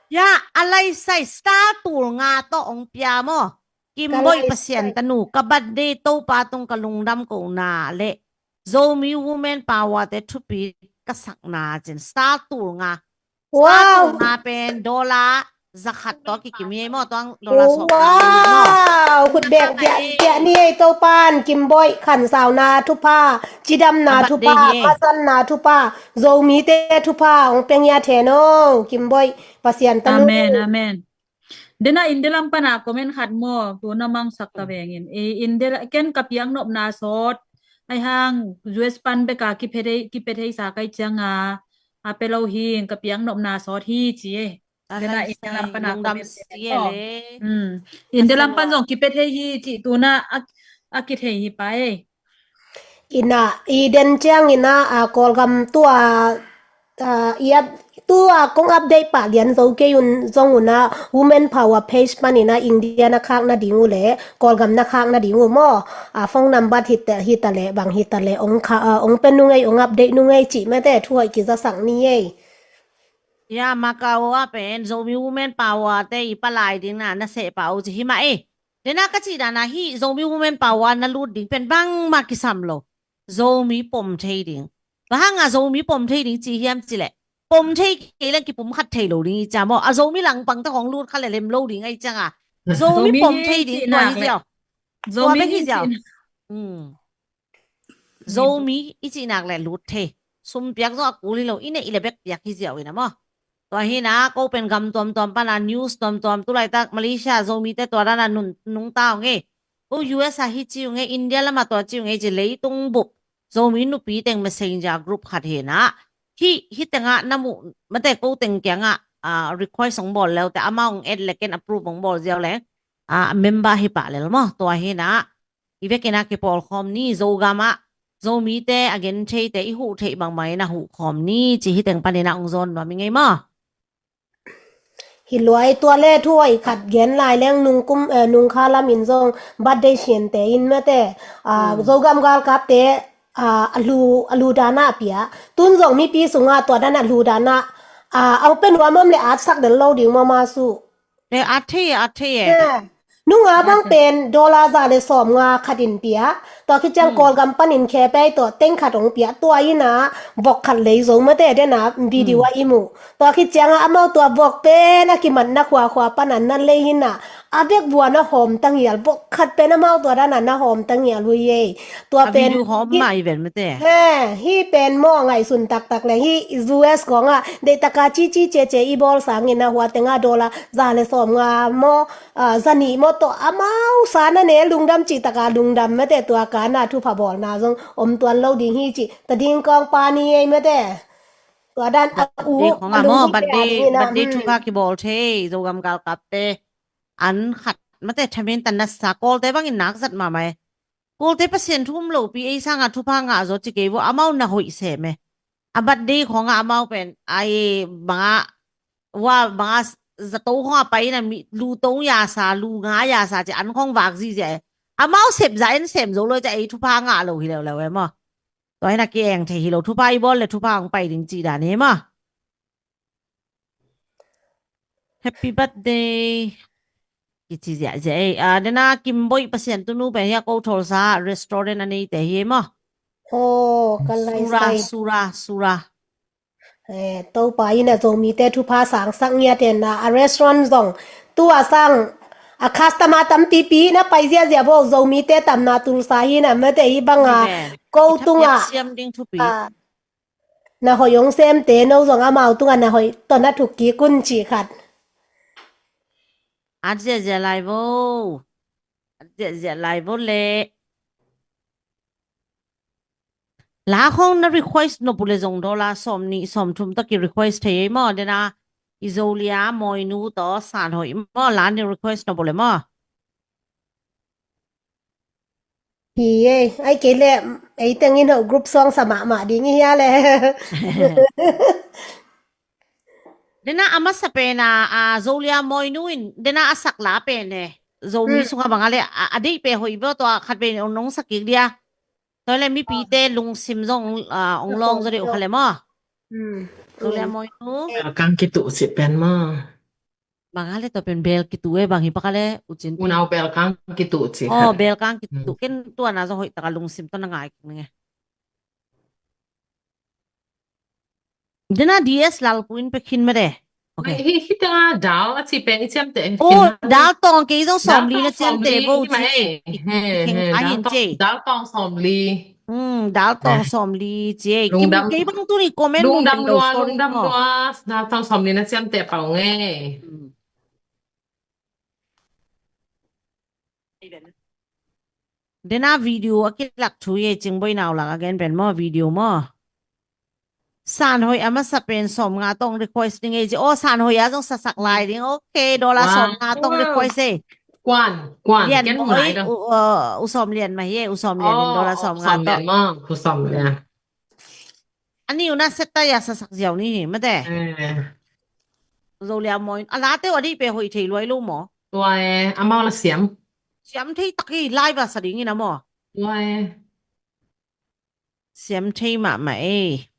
Ya, a laisai star tul nga tawh hong pia maw. Kimboih Pasian tanu, ka birthday Topa tung ka lungdam kohna le Zomi Women Power te thupi ka sakna cin star tul nga. Wow. Star tul nga pen dollar zakhat tawh kikim hi maw, tuang dollar sawm. Wow, khut beng piah ni ei Topan, Kimboih khansauna thupha, cidamna thupha, phasanna thupha, Zomite thupha hong pia ngiat hen aw, Kimboih Pasian tanu. Amen, amen. Dena India lam pana comment khat maw, tu na mangsak ta vengin. India ken ka piaknopna sawt, ai hang U S pan beka kipia thei, kipia thei sa kai cianga, a pia lo hi, ka piaknopna sawt hi ci e. Dena India lam pana comment. India lam pan zong kipia thei hi ci, tu na a kithei hi pa e. Ina, i den ciang ina, a, Kawlgam tua, a, i ap-, tua kong update pah lian zo kei un zong una, Women Power page pan ina India na khak nading uh le, Kawlgam na khak nading uh maw, a, phone number hita, hita le, bang hita le, ong kha, a, ong pen nungei, ong update nungei cih mate, thu hoih kizasak ni ei. Ya, Macau a pen, Zomi Women Power te i palai ding na, na seh pah uh cih hi mah ei. Dena ka cih dana hi Zomi Women Power na lut ding pen bangmah kisam lo. Zomi pom thei ding. Bang hanga Zomi pom thei ding ci hiam cileh. Pom thei kei leng kipum khat thei lo ding i ciang maw. A Zomi langpang ta khong lut kha le lem lo ding ai cianga. Zomi pom thei ding tua hi ziau. Tua bek hi ziau. Zomi i cih nak le lut thei. Sum piak zong a kul hi lo, i neih le bek piak hi ziau ina maw. Tua hina, ko pen gam tuamtuam pana news tuamtuam, tulaitak Malaysia Zomite tua dana nungta ung ei. Ko U S a hi ci ung ei, India lama tua ci ung ei, ci leitung bup Zomi nupi teng messenger group khat hina. Hi, hi tenga na muh, mate ko teng kianga, a, request ong bawl leute, ama ong add le ken approve ong bawl ziau le. A, member hi pah lel maw, tua hina. I vekin a kipawlkhawm ni, Zogam ah Zomite a gentheite i huh theih bangbangin a huh khawm ni, ci hi teng panin a ong zawn nuam i ngei maw. Hi luai tua le thu hoih khat gen lai leng nungkum, eh, nungkha lamin zong birthday siente in mate, ah, Zogam galkapte, ah, a lu, a lu dana a pia. Tun zong mipi sunga tua dana a lu dana, ah, a pen nuam om le atsak del lo ding maw ma su. Le at thei e, at thei e. Nunga bang pen dollar za le sawmnga khat in pia. Tua khit ciang Kawlgam panin khe pei tawh teng khat ong pia. Tua ina vok khat lei zo mate dena video a i mu. Tua khit cianga amau tua vok pen a kimatna khuakhua pana na lei ina. A bek vua na hawm tangial vok khat pen amau tua dana na hawm tangial hui ei. Tua pen video hawm mah i ven mate. He, hi pen maw ngaihsun taktak le hi U S kongah deihtaka cici cece i bawl sangin a hua tenga dollar za le sawmnga maw, ah, zanih maw tawh amau sa na ne lungdam cihtaka lungdam mate tua kana thupha bawlna zong om tuan lo ding hi cih ta ding kong pa ni ei mate. Tua dan a u a lungdam maw, birthday thupha kibawl thei Zogam galkapte an khat mate thamin tan na sa Kawlte bangin nak zat mahmah e. Kawlte Pasian thu um lopi ei sanga thupha ngah zaw ci kei vua amau na hoih sem e. A birthday khawngah amau pen ai banga wa banga zato khawngah pai ina mi lu tong ya sa lu nga ya sa ci an khawng vak zizia e. Amau sep za en sem zo lo ci ei thupha ngah lo hi leuleu e maw. Tua ina ki eng thei hi lo thupha i bawl le thupha ang pai ding ci dan e maw. Happy birthday. Kici ziahziah ei. Ah, dena Kimboih Pasian tunu pen hia ko tholsa restaurant a neite hi maw. Oh, ka lai Sura, sai. Sura, Sura. Eh, Topa ina Zomite thupha sangsak ngiat hen na a restaurant zong. Tua sang a customer tampipi na pai ziahziah vo Zomite tamna tulsa hi na mate hi banga. Ko tunga. Siam ding thupi. Ah, na hoih ong semte no zong amau tunga na hoih tawh na thuk kik un cih khat. At ziahziah lai vo. At ziahziah lai vo le. La khong na request nop uh leh zong dollar sawm nih sawm thum tawh ki request thei ei maw. Dena i Zolia Mawinu tawh San Hoih maw, la na request nop uh leh maw. Hi ei, ai kei leh ei teng in ho group song sa mahmah ding hi a leh. Dena a masa pen a, a Zolia Mawinu in dena a sak la pen e, Zomi sungah bang a leh a, a deih pen hoih bia, tua khat pen ong nong sak kik dia. Tua leh mipite lungsim zong, a, ong lawng zaw deuh kha leh maw. Zolia Mawinu. Kang kitu si pen maw. Bang a leh tua pen bel kitu e, bang hi pak a leh u Cin. Unau bel kang kitu ci. Oh, bel kang kitu. Ken tua na zong hoih taka lungsim tawh na ngai kik ning e. Dena D S Lalpu in pia khin mah de. Okay. Hi, hi teng a dal a ci pen i ciamteh. Oh, dal tawng kei zong sawmli na ciamteh bo ci. Dal tawng sawmli. Hmm, dal tawng sawmli ci ei. Lungdam, kei bang tuni comment lungdam lua, lungdam lua. Dal tawng sawmli na ciamteh pau ngei. Dena video a kilak thu ei, Cingboinau lak a gen pen maw, video maw. San Hoih a masa pen sawmnga tawng request ding ei ci. Oh, San Hoih a zong sasak lai ding. Okay, dollar sawmnga tawng request ei. Kuan, kuan. Lian maw ei, u, uh, u Sawm Lian mah hi ei, u Sawm Lian in dollar sawmnga tawng. U Sawm Lian maw, u Sawm Lian. A ni uh na set ta ya sasak ziau ni hi mate. Zolia Mawi a late uh a deih pen hoih thei luai lo maw. Tua e, amau la siam. Siam thei tak hi, live a sa ding in a maw. Tua e. Siam thei mahmah ei.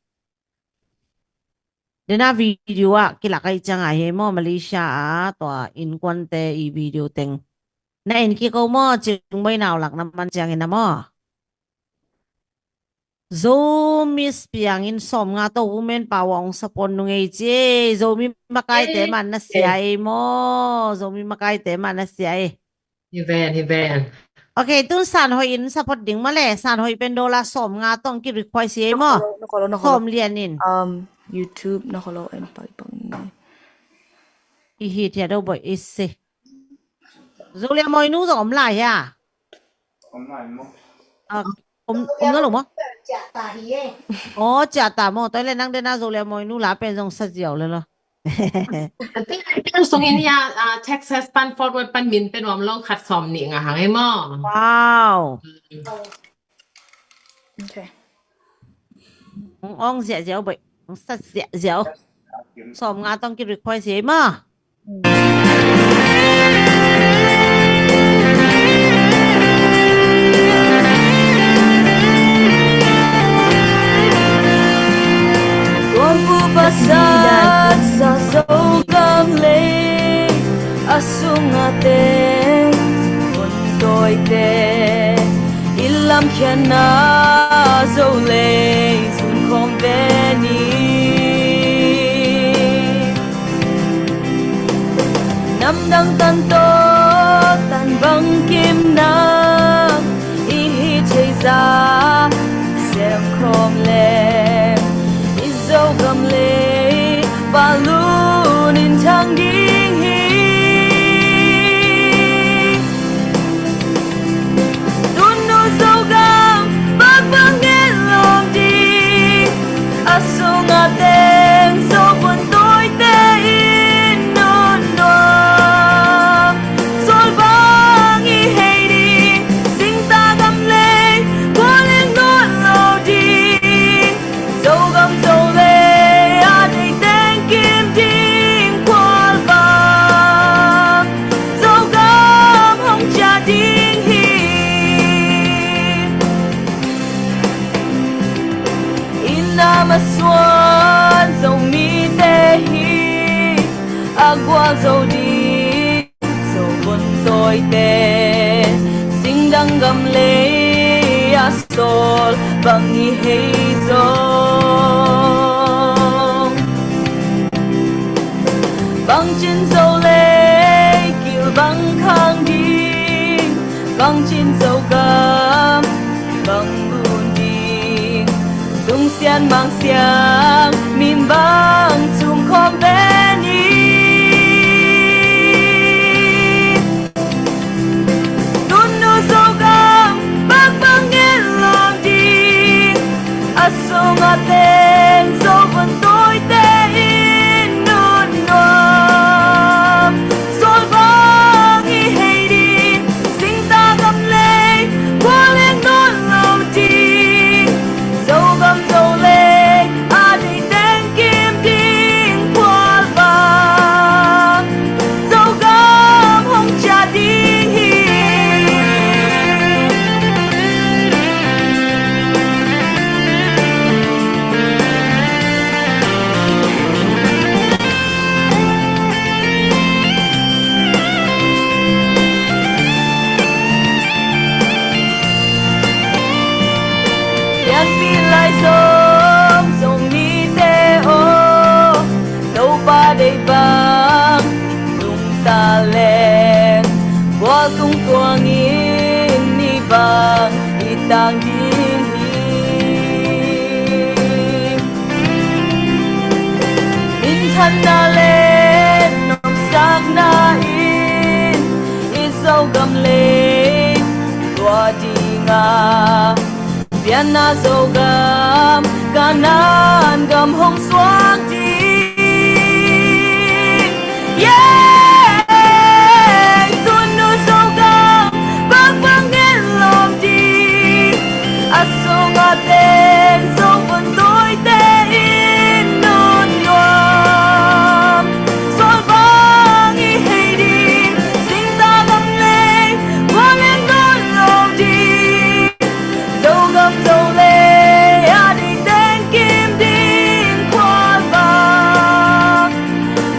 Dena video ah kilak a i ciang a hi ei maw, Malaysia a tua innkuante i video teng. Na en kiko maw, Cingboinau lak na man ciangin a maw. Zomi piangin sawmnga tawh women power ong support nung ei ci ei. Zomi makaite man na sia ei maw. Zomi makaite man na sia ei. Hi ven, hi ven. Okay, tun San Hoih in support ding maw le. San Hoih pen dollar sawmnga tawng ki request hi ei maw. Sawm Lian in. Um, YouTube na kholo en pai pang ni. I hi thia do boy i si. Zolia Mawinu zong om lai hia? Om lai maw? Ah, om, om na lo maw? Oh, ciah ta maw. Tua le nang dena Zolia Mawinu la pen zong sa ziau le lo. Sungin hia, ah, Texas pan Fort Worth pan min pen om lo khat sawm nih nga hang ei maw. Wow. Okay. Ong, ong ziahziah uh baih, ong sat ziahziah uh. Sawmnga tawng ki request hi ei maw. Tuanbu pasat sa Zogam lei a sungah teng hun tawite i lamkhiatna Zo lei zun khawm ve ni. Namdang tan tawh tan bangkimna i hih theih zah sem khawm leng i Zogam lei valun in thang ding hi. Tunu Zogam bang bang ngen lawm ding, a sungah teng Zo hun tawite in nunnuam. Sawl bang i hei ding, singtang gam lei kua leng nuam lo ding. Zogam Zo lei a deih teng kim ding khual bang, Zogam hong ciah ding hi. Inn a masuan Zomite hi a gualzo ding. Zo hun tawite singdang gam lei a sawl bang i hei zong, bangcin Zo lei kil bang khang ding, bangcin Zogam bang lun ding, lungsiat mangsiang min bang cung khawm ve ni. Nunnu Zogam bang bang ngen lawm ding, a Pianpih lai Zomi, Zomite aw, Topa deih bang lungta leng, gual tung tuangin ni bang i tang ding hi. Minthanna le nopsakna in i Zogam lei tua ding a, pianna Zogam Kanaan gam hong suak ding. Yeah, tunu Zogam bang bang en lawm ding, a sungah teng Zo vun tuite in nun nuam. Sawl bang i hei ding, singtang gam lei gual en nun lawm ding. Zogam Zolei a ding teng kim ding khuavak,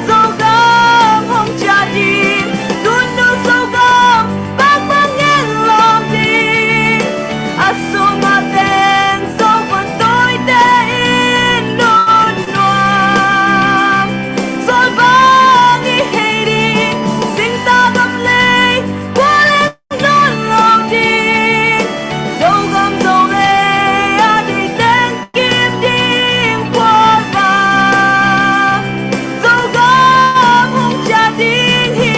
Zogam hong ciah ding, tunu Zogam bang bang en lawm ding, a sungah teng Zo vun tuite in nun nuam. Sawl bang i hei ding, singtang gam lei gual en nun lawm ding, Zogam Zolei a ding teng kim ding khuavak, Zogam hong ciah ding hi.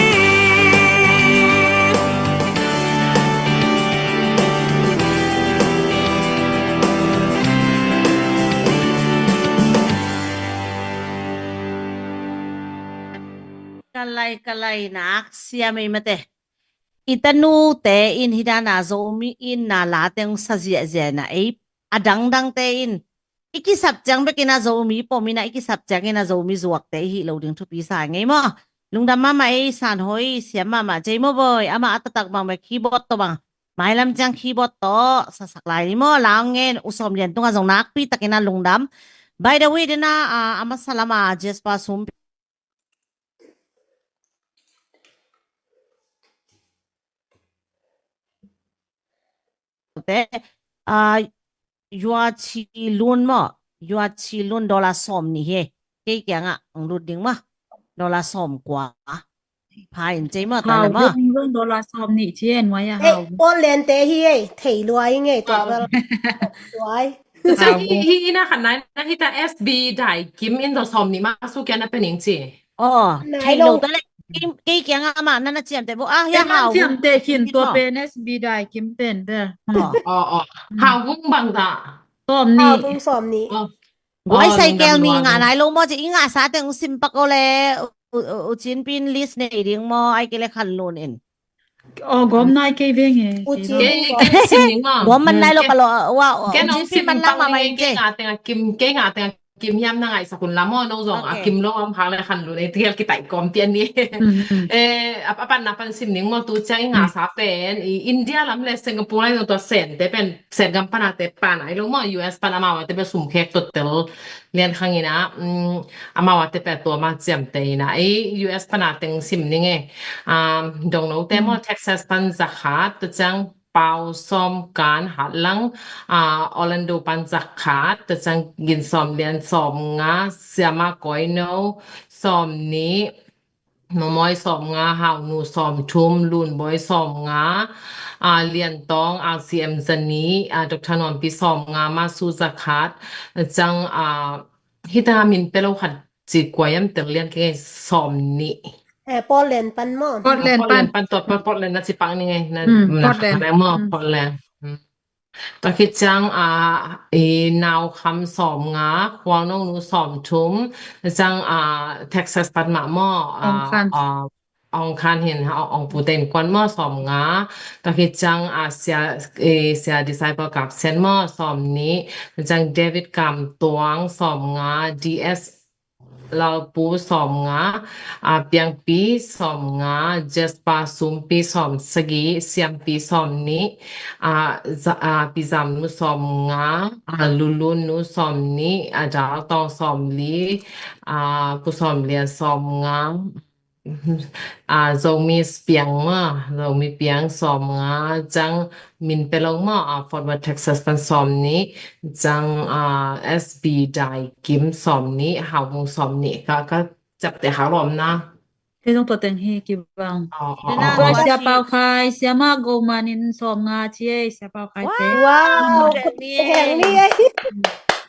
Ka lai, ka lai nak siam ei mate. I tanute in hih dana Zomi in na la teng sa ziahziah na ei a dangdangte in i kisap ciang bekin a Zomi pom in a i kisap ciangin a Zomi zuakte i hih lo ding thupi sa ngei maw. Lungdam mahmah ei, san hoi siam mahmah cei maw boy. Amah a taktak bang bek keyboard tawh bang, mailam ciang keyboard tawh sasak lai ni maw. Laung ngen, U Sawm Lian tungah zong nakpi takin a lungdam. By the way, dena a masa lama Jasper Sum te, ah, Yua Chi Lun maw, Yua Chi Lun dollar sawm nih hi. Kei kiangah hong lut ding maw, dollar sawm kua. Pha in cei maw, ta le maw. Hau Vung zong dollar sawm nih ci en wai a. Hei, Hau Vung. Portland te hi ei, thei luai ngei tua bel. Luai. Hi, hi ina khan nai na hi ta S B Dai Kim in dollar sawm nih ma su kia na pening ci. Aw, thei lo ta le. Kei kiangah amah na na ciamteh bo. Ah, ya Hau Vung ciamteh khin tua pen S B Dai Kim pen bel. Aw, aw. Hau Vung bang ta. Sawm nih. Hau Vung sawm nih. Guai sai kel nih ngah nai lo maw ci, i ngah sa teng sim pak o le. U Cin Pin list nei ding maw, ai kei le khan lun in. Aw, gawm nai kei veng e. Gawm man nai lo ka lo. Wa, U Cin Pin man lang mahmah in ce. Kei ngah teng a kim hiam na ngaihsak un la maw, no zong a kim lo om khak le khan lun e, tial kitai kawm tian ni. A pan na pan sim ning maw, tu ciang i ngah sa pen i India lam le Singapore lai zong tua Sen te pen, Sen gam pana te pan ai lo maw, U S pan amau a te pen sum khek totel lian khang ina, amau a te pen tua ma ciamte ina. I U S pana teng sim ning e. Dongno te maw, Texas pan zakhat, tua ciang Pau Sawm Kan Hatlang, Orlando pan zakhat, tua ciang Gin Sawm Lian sawm nga, Siama Koino sawm nih, Mamawi sawm nga, Haunu sawm thum, Lunbawi sawm nga, Lian Tawng, R C M zani, Doctor Nuampi sawm nga, Masu zakhat, ciang, hita min pe lo khat ci kua yam tel lian kei sawm nih. Eh, Portland pan maw? Portland pan. Portland pan tua pan Portland na ci pak ni ngei na. Portland maw, Portland. Tua khit ciang i Nau Kham sawm nga, Khual Nong Nu sawm thum, ciang Texas pan mah maw, Ong Khan hin, Ong Pu Tein Kuan maw sawm nga. Tua khit ciang Sia Disciple Kap Sian maw sawm nih, ciang David Kam Tuang sawm nga, D S Lalpu sawm nga, Piangpi sawm nga, Jasper Sumpi sawm sagih, Siampi sawm nih, Pizam Nu sawm nga, Lulun Nu sawm nih, Dal Tawng sawm li, Pu Sawm Lian sawm nga, Ah, Zomi Piang maw, Zomi Piang sawmnga, ciang Min Pelong maw, ah, Fort Worth, Texas pan sawmnih, ciang, ah, S B Dai Kim sawmnih, Hau Mung sawmnih, ka, ka ciapteh kha lawm na. Kei zong tua teng hi kibang. Oh, oh, oh. Tua Sia Pau Khai, Sia Mah Go Man in sawmnga ci ei, Sia Pau Khai te. Wow, heng ni ei.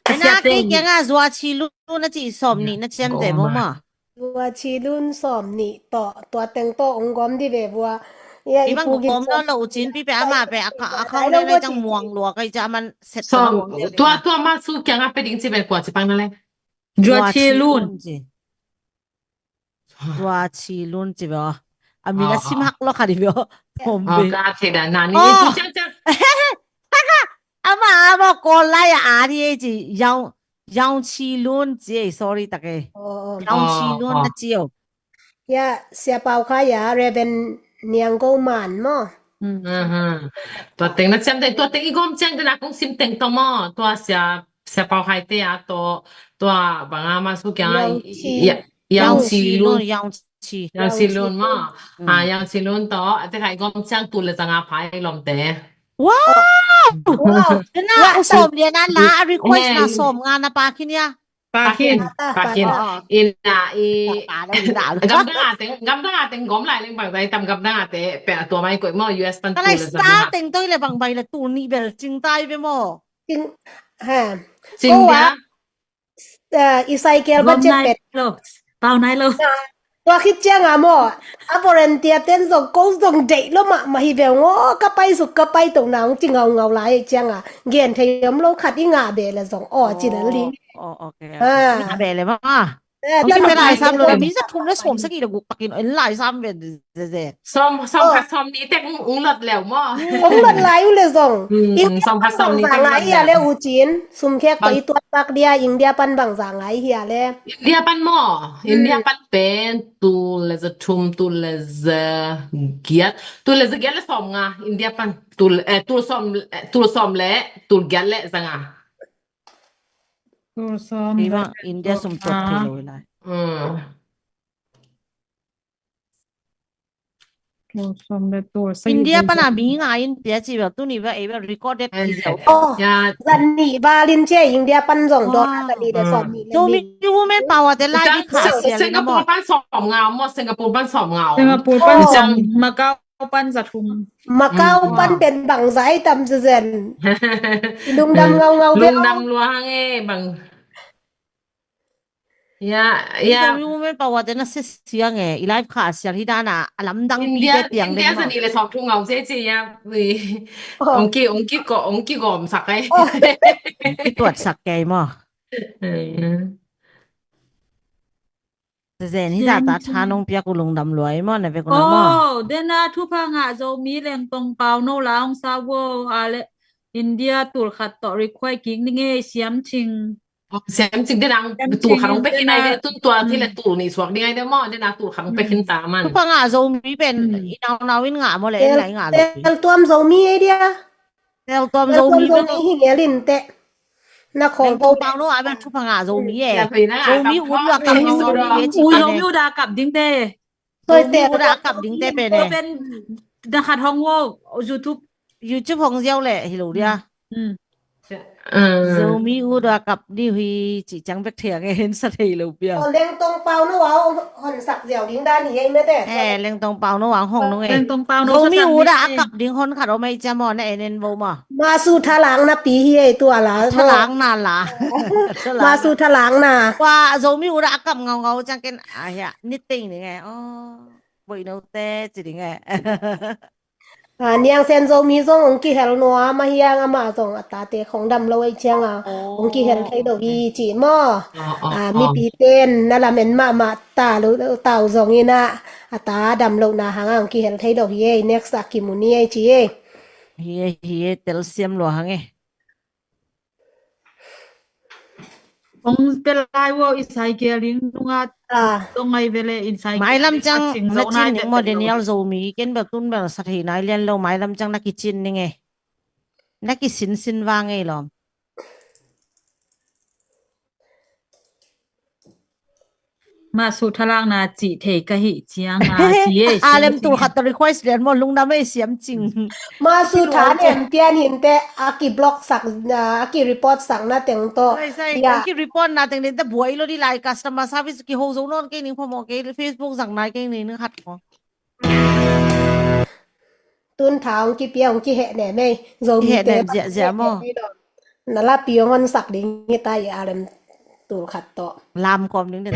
Ena kei kiangah Zua Chi Lun na ci sawmnih na ciamteh maw maw. Zua Chi Lun sawmnih tawh, tua teng tawh ong gawm di ve vua. Ia i pu gin gawm lo lo, u cin pi pe ama pe a kha, a kha lo le cang muang lua kai ca man set tua, tua ma su kiangah pe ding ci ve kua ci pang na le. Zua Chi Lun. Zua Chi Lun ci ve. A min a sim hak lo kha di ve. Ka thei dan na ni. Ama, ama ko lai a di ci. Yau Yau Chi Lun ci ei, sorry tak ei. Yau Chi Lun na ci o. Ia, Sia Pau Khai ia, Reverend Niang Go Man maw. Tua teng na ciamteh, tua teng i gawm ciang tena kong sim teng tawh maw. Tua Sia, Sia Pau Khai te a tawh, tua banga ma su kiangah Yau Chi Lun, Yau Chi Lun maw. Yau Chi Lun tawh a te khai gawm ciang tul le zanga pha i lawmte. Wow! Wow! Tena u sawm lian a la a request na sawmnga na pa khin ia. Pa khin, pa khin. Ina i gamdang a teng, gamdang a teng gawm lai leng bang zai tam gamdang a te pe a tua mai koih maw U S pan tul le zanga. Teng toi le bang bai le tul nih bel cing tai ve maw. Cing, ha. Cing dia. I cycle va cek bet. Pau nai lo. Tua khit cianga maw, a volunteer ten zong ko zong deih lo mahmah hi ve ung aw, ka pai suk ka pai to na ung ci ngaungau lai cianga gen thei om lo khat i ngah beh le zong aw ci lel ding. Ngah beh le maw. Ong ki pe lai sam lo le mi za thum le sawm sagih le guk pakin en lai sam ve. Sawm, sawm khat sawm nih tek ung lot leu maw. Ung lot lai uh le zong. Sawm khat sawm nih tek ung lot leu. India pan bang zanga hi a le u cin. Sum khek tawh i tuat tak dia India pan bang zanga hi a le. India pan maw. India pan pen tul le za thum, tul le za giat. Tul le za giat le sawmnga. India pan tul, eh, tul sawm, eh, tul sawm le tul giat le zanga. Tul sawm le India sum tuat thei lo lai. India pan a mi nga in pia ci bel tuni bel ei bel recorded hi ziau. Zan nih val in ci India pan zong dawh a zan nih le sawm nih le Zomi Women Power te lai di kha sia le na maw. Singapore pan sawm nga maw, Singapore pan sawm nga. Singapore pan sawm, Macau pan za thum. Macau pan pen bang zai tam zezen. Lungdam ngaungau ve. Lungdam lua hang e bang. Ya, ya. Zomi Women Power te na sia siang e, i live kha siang hi dana a lamdang pi te piang ding maw. India zani le sawk thu ngau se ci ya. Ong ki, ong ki ko, ong ki gawm sak e. Ong ki tuat sak kei maw. Zen hi zata tha nong piak uh lungdam luai maw, na vek uh na maw. Oh, dena thupha ngah Zomi Lengtong Pau no la ong sa wo a le India tul khat tawh request kik ning e siam cing. Sem cing dena tul khat ong pek in ai de tun tua thil le tul nih suak ding ai de maw, dena tul khat ong pek in ta man. Thupha ngah Zomi pen i naunau in ngah maw le en lai ngah lo. Tel tuam Zomi ai dia. Tel tuam Zomi pen hi ngel in te. Na khong ko pau no a pen thupha ngah Zomi e. Zomi ut lua kap Zomi e. U Zomi ut a kap ding te. Zomi ut a kap ding te pen e. Pen da khat hong wo YouTube. YouTube hong ziau le hi lo dia. Zomi ut a kap ni hui ci ciang bek thei ang e hen sa thei lo pia. Lengtong Pau no a hon sak ziau ding dan hi ei mete. Eh, Lengtong Pau no a hong nung e. Lengtong Pau no Zomi ut a kap ding hon khat om ei cia maw na en en bo maw. Masu thalang na pi hi ei tua la. Thalang na la. Masu thalang na. Wa Zomi ut a kap ngau ngau ciang ken a hia nit teng ding e. Oh, boi no te ci ding e. Niang Sen Zomi zong ong kihel nuam a hiang amah zong a tate khong dam lo ei cianga ong kihel thei lo hi ci maw. Mipi ten na lamen mahmah ta lo tau zong ina a ta dam lo na hanga ong kihel thei lo hi ei, next a kimu ni ei ci ei. Hi ei, hi ei, telsiam lua hang ei. Kong pe lai wo i sai kia ling nunga tong ai vele in sai kia ling a cing zo nai te. Mailam ciang na cin ning maw Daniel Zomi ken bel tun bel sa thei nai lian lo mailam ciang na kicin ning e. Na kisin sin vang ei lom. Masu thalakna cih thei ka hih ciang a ci e, a lem tul khat ta request lian maw, lungdam ei siam cing. Masu tha nem pian hinte, a ki block sak, a ki report sak na teng to. Sai, sai, a ki report na teng den ta buai lo di lai, customer service ki ho zo non kei ning phamawh kei, Facebook zang nai kei ning khat ko. Tun tha hong kipia hong kiheh ne mei. Zomi te heh ne ziahziah maw? Na lapi hong honsak ding hi ta i a lem tul khat tawh. Lam kawm ding den.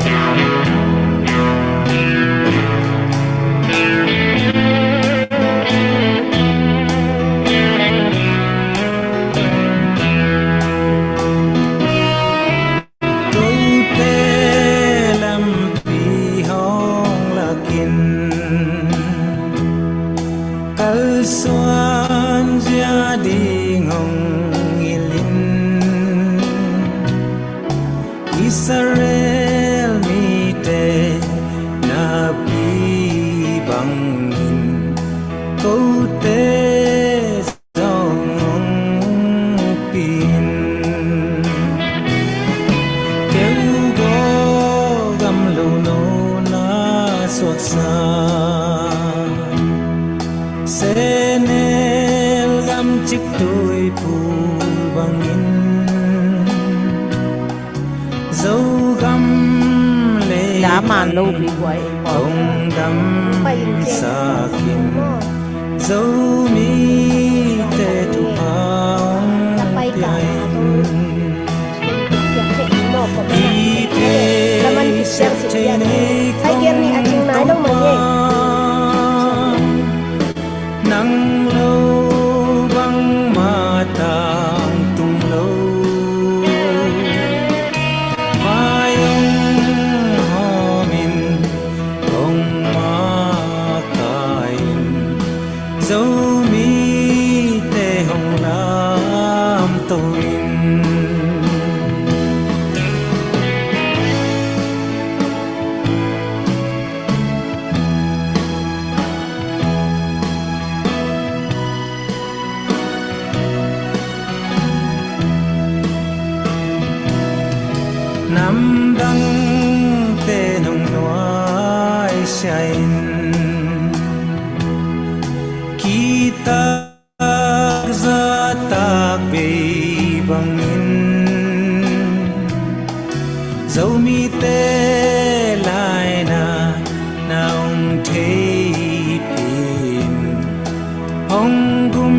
Kote lampi hong lakin kalsuan zia ding hong hilhin, Israel mite napi bangin kote zong hong pin. Keu go gam lo no na suaksa, senel gam cik tui pul bangin Zogam le daman lo bi guai kong dam sakin Zomite thupha hong pia in. I thei sep thei nei kong tong pa nang lo bangmah tangtung lo. Vai hong hawmin hong makaih in, Zomite hong lamto in. Namdangte nong nuaisiah in, kitak zahtak bei bangin, Zomite laina na hong theipih in, hong gum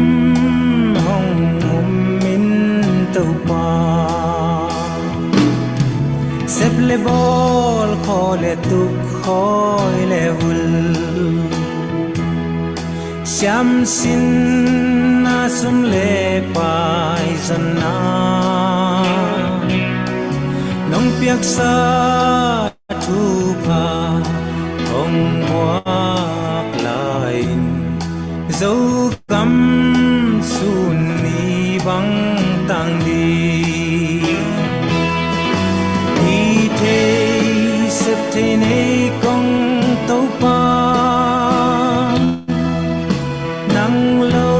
hong um in Topa. Sep le bawl, khaw le tuk, khawi le vul, siamsinna, sum le pai zonna nong piaksa thupha hong buak lai-in, Zogam sun ni bang tang ding. Hi thei sep thei nei kong Topa, nang lo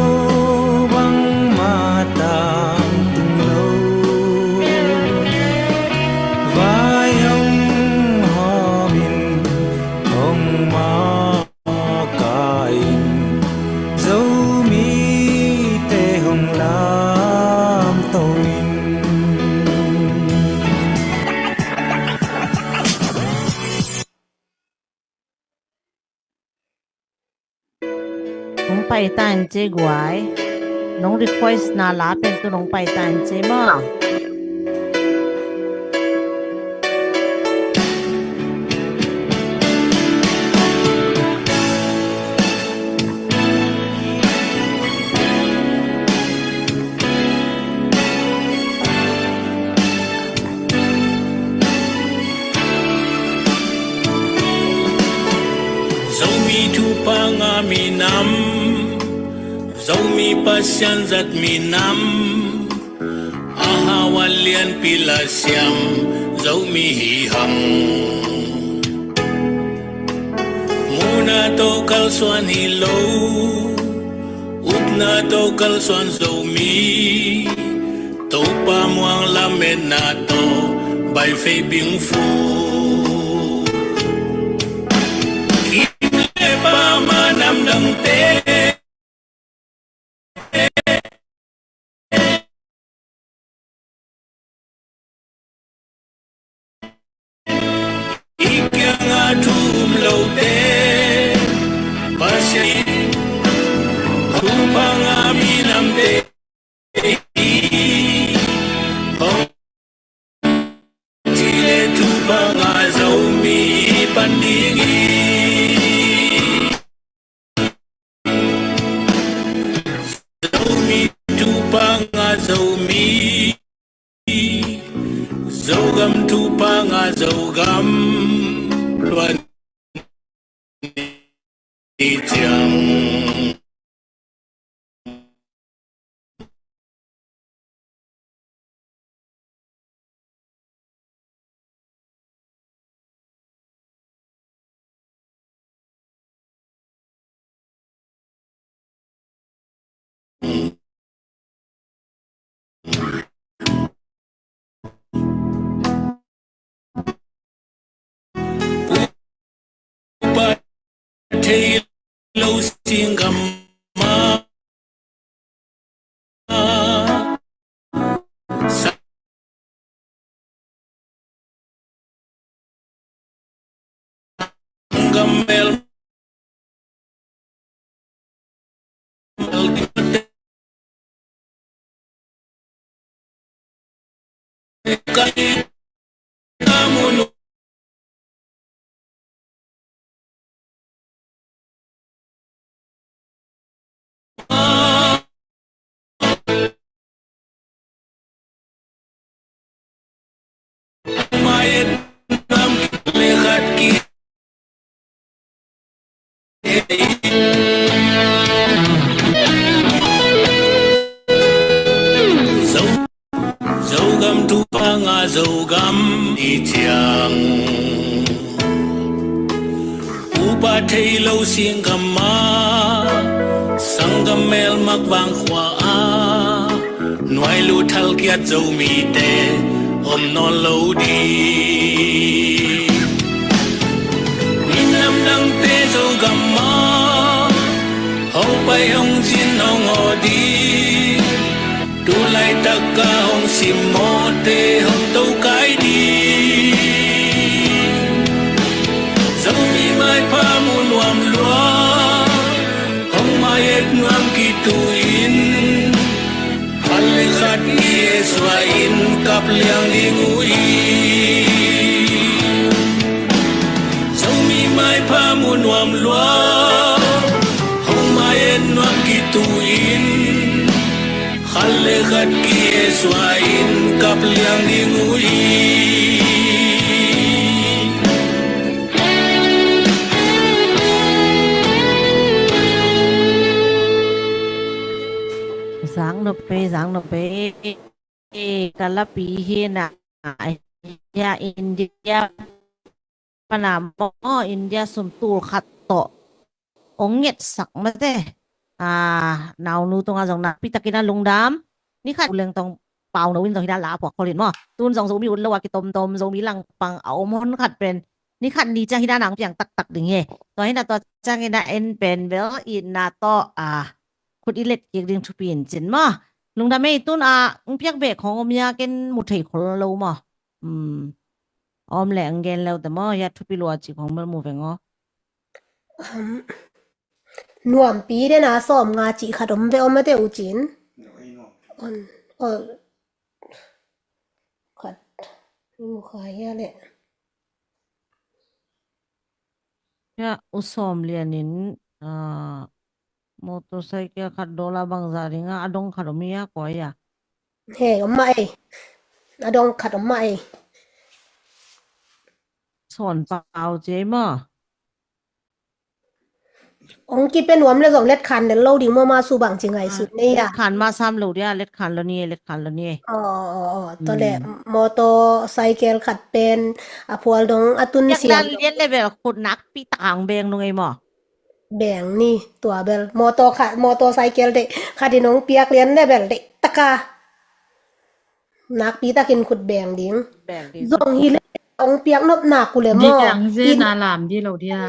bangmah tangtung lo. Vai hong hawmin hong makaih in, Zomite hong lamto in. Hong pai ta in ci guai. Nong request na la pen tu nong pai ta in ci maw. Zomi thupha ngah minam, Zomi Pasian zat minam, a hau a lianpi la siam Zomi hi hang. Muhna tawh kalsuan hi lo, upna tawh kalsuan Zomi, Topa muang lametna tawh baifei bingfu. dangte, i kiangah thu um lote, Pasian thupha ngah minamte hi. Hong ci leh thupha ngah Zomi pan ding hi. Zomi thupha ngah Zomi, Zogam thupha ngah Zogam, tua ni ciang. Upa thei lo singgam mah, sanggam mel Zogam thupha ngah Zogam i ciang. Upa thei lo singgam mah, sanggam mel mak vang khua ah, nuai lu thal kiat Zomite om nawn lo ding. Minam dangte Zogam mah, hong pai hong cin hong aw ding. Tu laitak a hong simmawhte hong tokai ding. Zomi maipha mu nuam lua, hong mai-et nuam kitu in, khat le khat i suah in kap liang ding uh hi. Zomi maipha mu nuam lua, hong mai-et nuam kitu in, khat le khat ki-et suah in kap liang ding uh hi. Zang nop ei, zang nop ei. Ka lapi hi na, ya India pana maw, India sum tul khat tawh ong ngetsak mate. Ah, naunu tungah zong nakpi takin a lungdam. Ni khat u leng tong pau no in zong hi dan la a puak khol in maw. Tun zong Zomi ut lo a kitomtom, Zomi langpang a om hon khat pen ni khat ni ciang hi dan a ong piang taktak ding hi. Tua hi na tua ciangin a en pen bel itna tawh, ah, khut i let kik ding thupi in cin maw. Lungdam ei. Tun a ong piak beh khong om ya, ken mu thei khol lo maw. Hmm. Om le ang gen leu te maw, ya thupi lua ci khong bel mu veng aw. Um, nuampi den a sawm nga ci khat om ve om a te u cin. On, on, khat. Ni mu kha ya le. Ya, u Sawm Lian in, ah, motorcycle khat dollar bangza ding a, a dong khat om hi a, kua hi a? He, om mah ei. A dong khat om mah ei. Sawn pau ci ei maw. Ong kipe nuam le zong let khan lel lo ding maw, ma su bang ci ngai sut nei a. Let khan ma sam lo dia, let khan lo ni, let khan lo ni. Aw, aw, aw, tua le motorcycle khat pen a phual dong a tun siam. Piak dan lian le bel khut nakpi tak a ong beng nung ei maw. Beng ni, tua bel. Motor khat, motorcycle de khat in ong piak lian le bel de taka. Nakpi takin khut beng ding. Beng ding. Zong hi le ong piak nop nak u le maw. Di ang ze na lam di lo dia.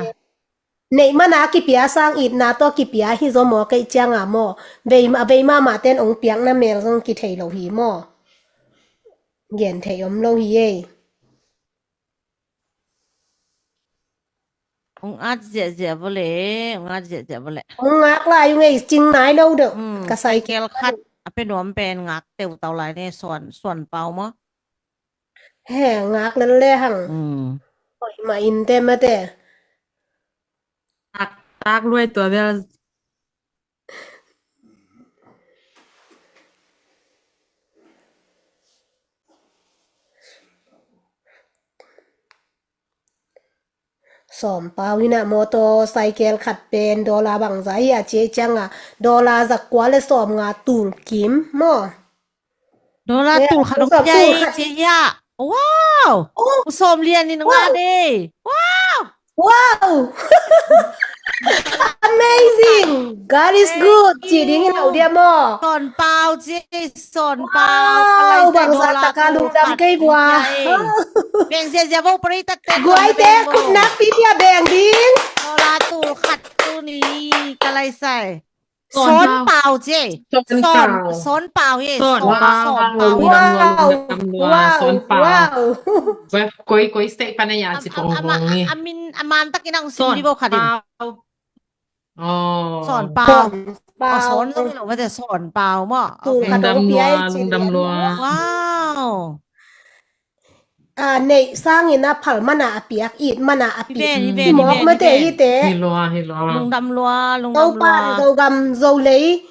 Neih mana kipia sang itna tawh kipia hi zaw maw, kei cianga maw? Vei, a vei mahmah ten ong piakna mel zong kithei lo hi maw? Gen thei om lo hi ei. Ong at ziahziah vawle, ong at ziahziah vawle. Ong ngak lai ung ei, cing nai lo deuh. Hmm, ka sai cycle khat a pe nuam pen ngak teutau lai ne, Suan, Suan Pau maw? He, ngak lel le hang. Hmm. Oi, ma in te mate. Tak, tak luai tua bel. Sawm pau hi na, motorcycle khat pen dollar bangza hi a, ci ei cianga dollar za kua le sawm nga tul kim maw? Dollar tul khat dong tul khat. Ci ei cianga. Wow! Oh. Sawm lian in nga de. Wow! Wow! Amazing! God is good! Ci ding in lo dia maw? Sawn pau ci, sawn pau. Wow, bangzah taka lungdam kei bua. Beng ziazia bo pari tak tek. Guai te kut nak pi pia beng ding. Dollar tul khat tu ni ka lai sai. Sawn pau ci. Sawn pau hi. Sawn pau. Wow. Wow. Koi, koi state pan a ya ci kong kong ni. Amin, aman takin ang sim di bo khatin. Sawn pau. Sawn pau. Sawn zong hi lo mate, sawn pau maw. Lungdam lua, lungdam lua. Wow. A, neih sangin a phal mana a piak, it mana a piak. Hi mawk mate hi te. Hi lua, hi lua. Lungdam lua, lungdam lua. Topa Zogam Zolei,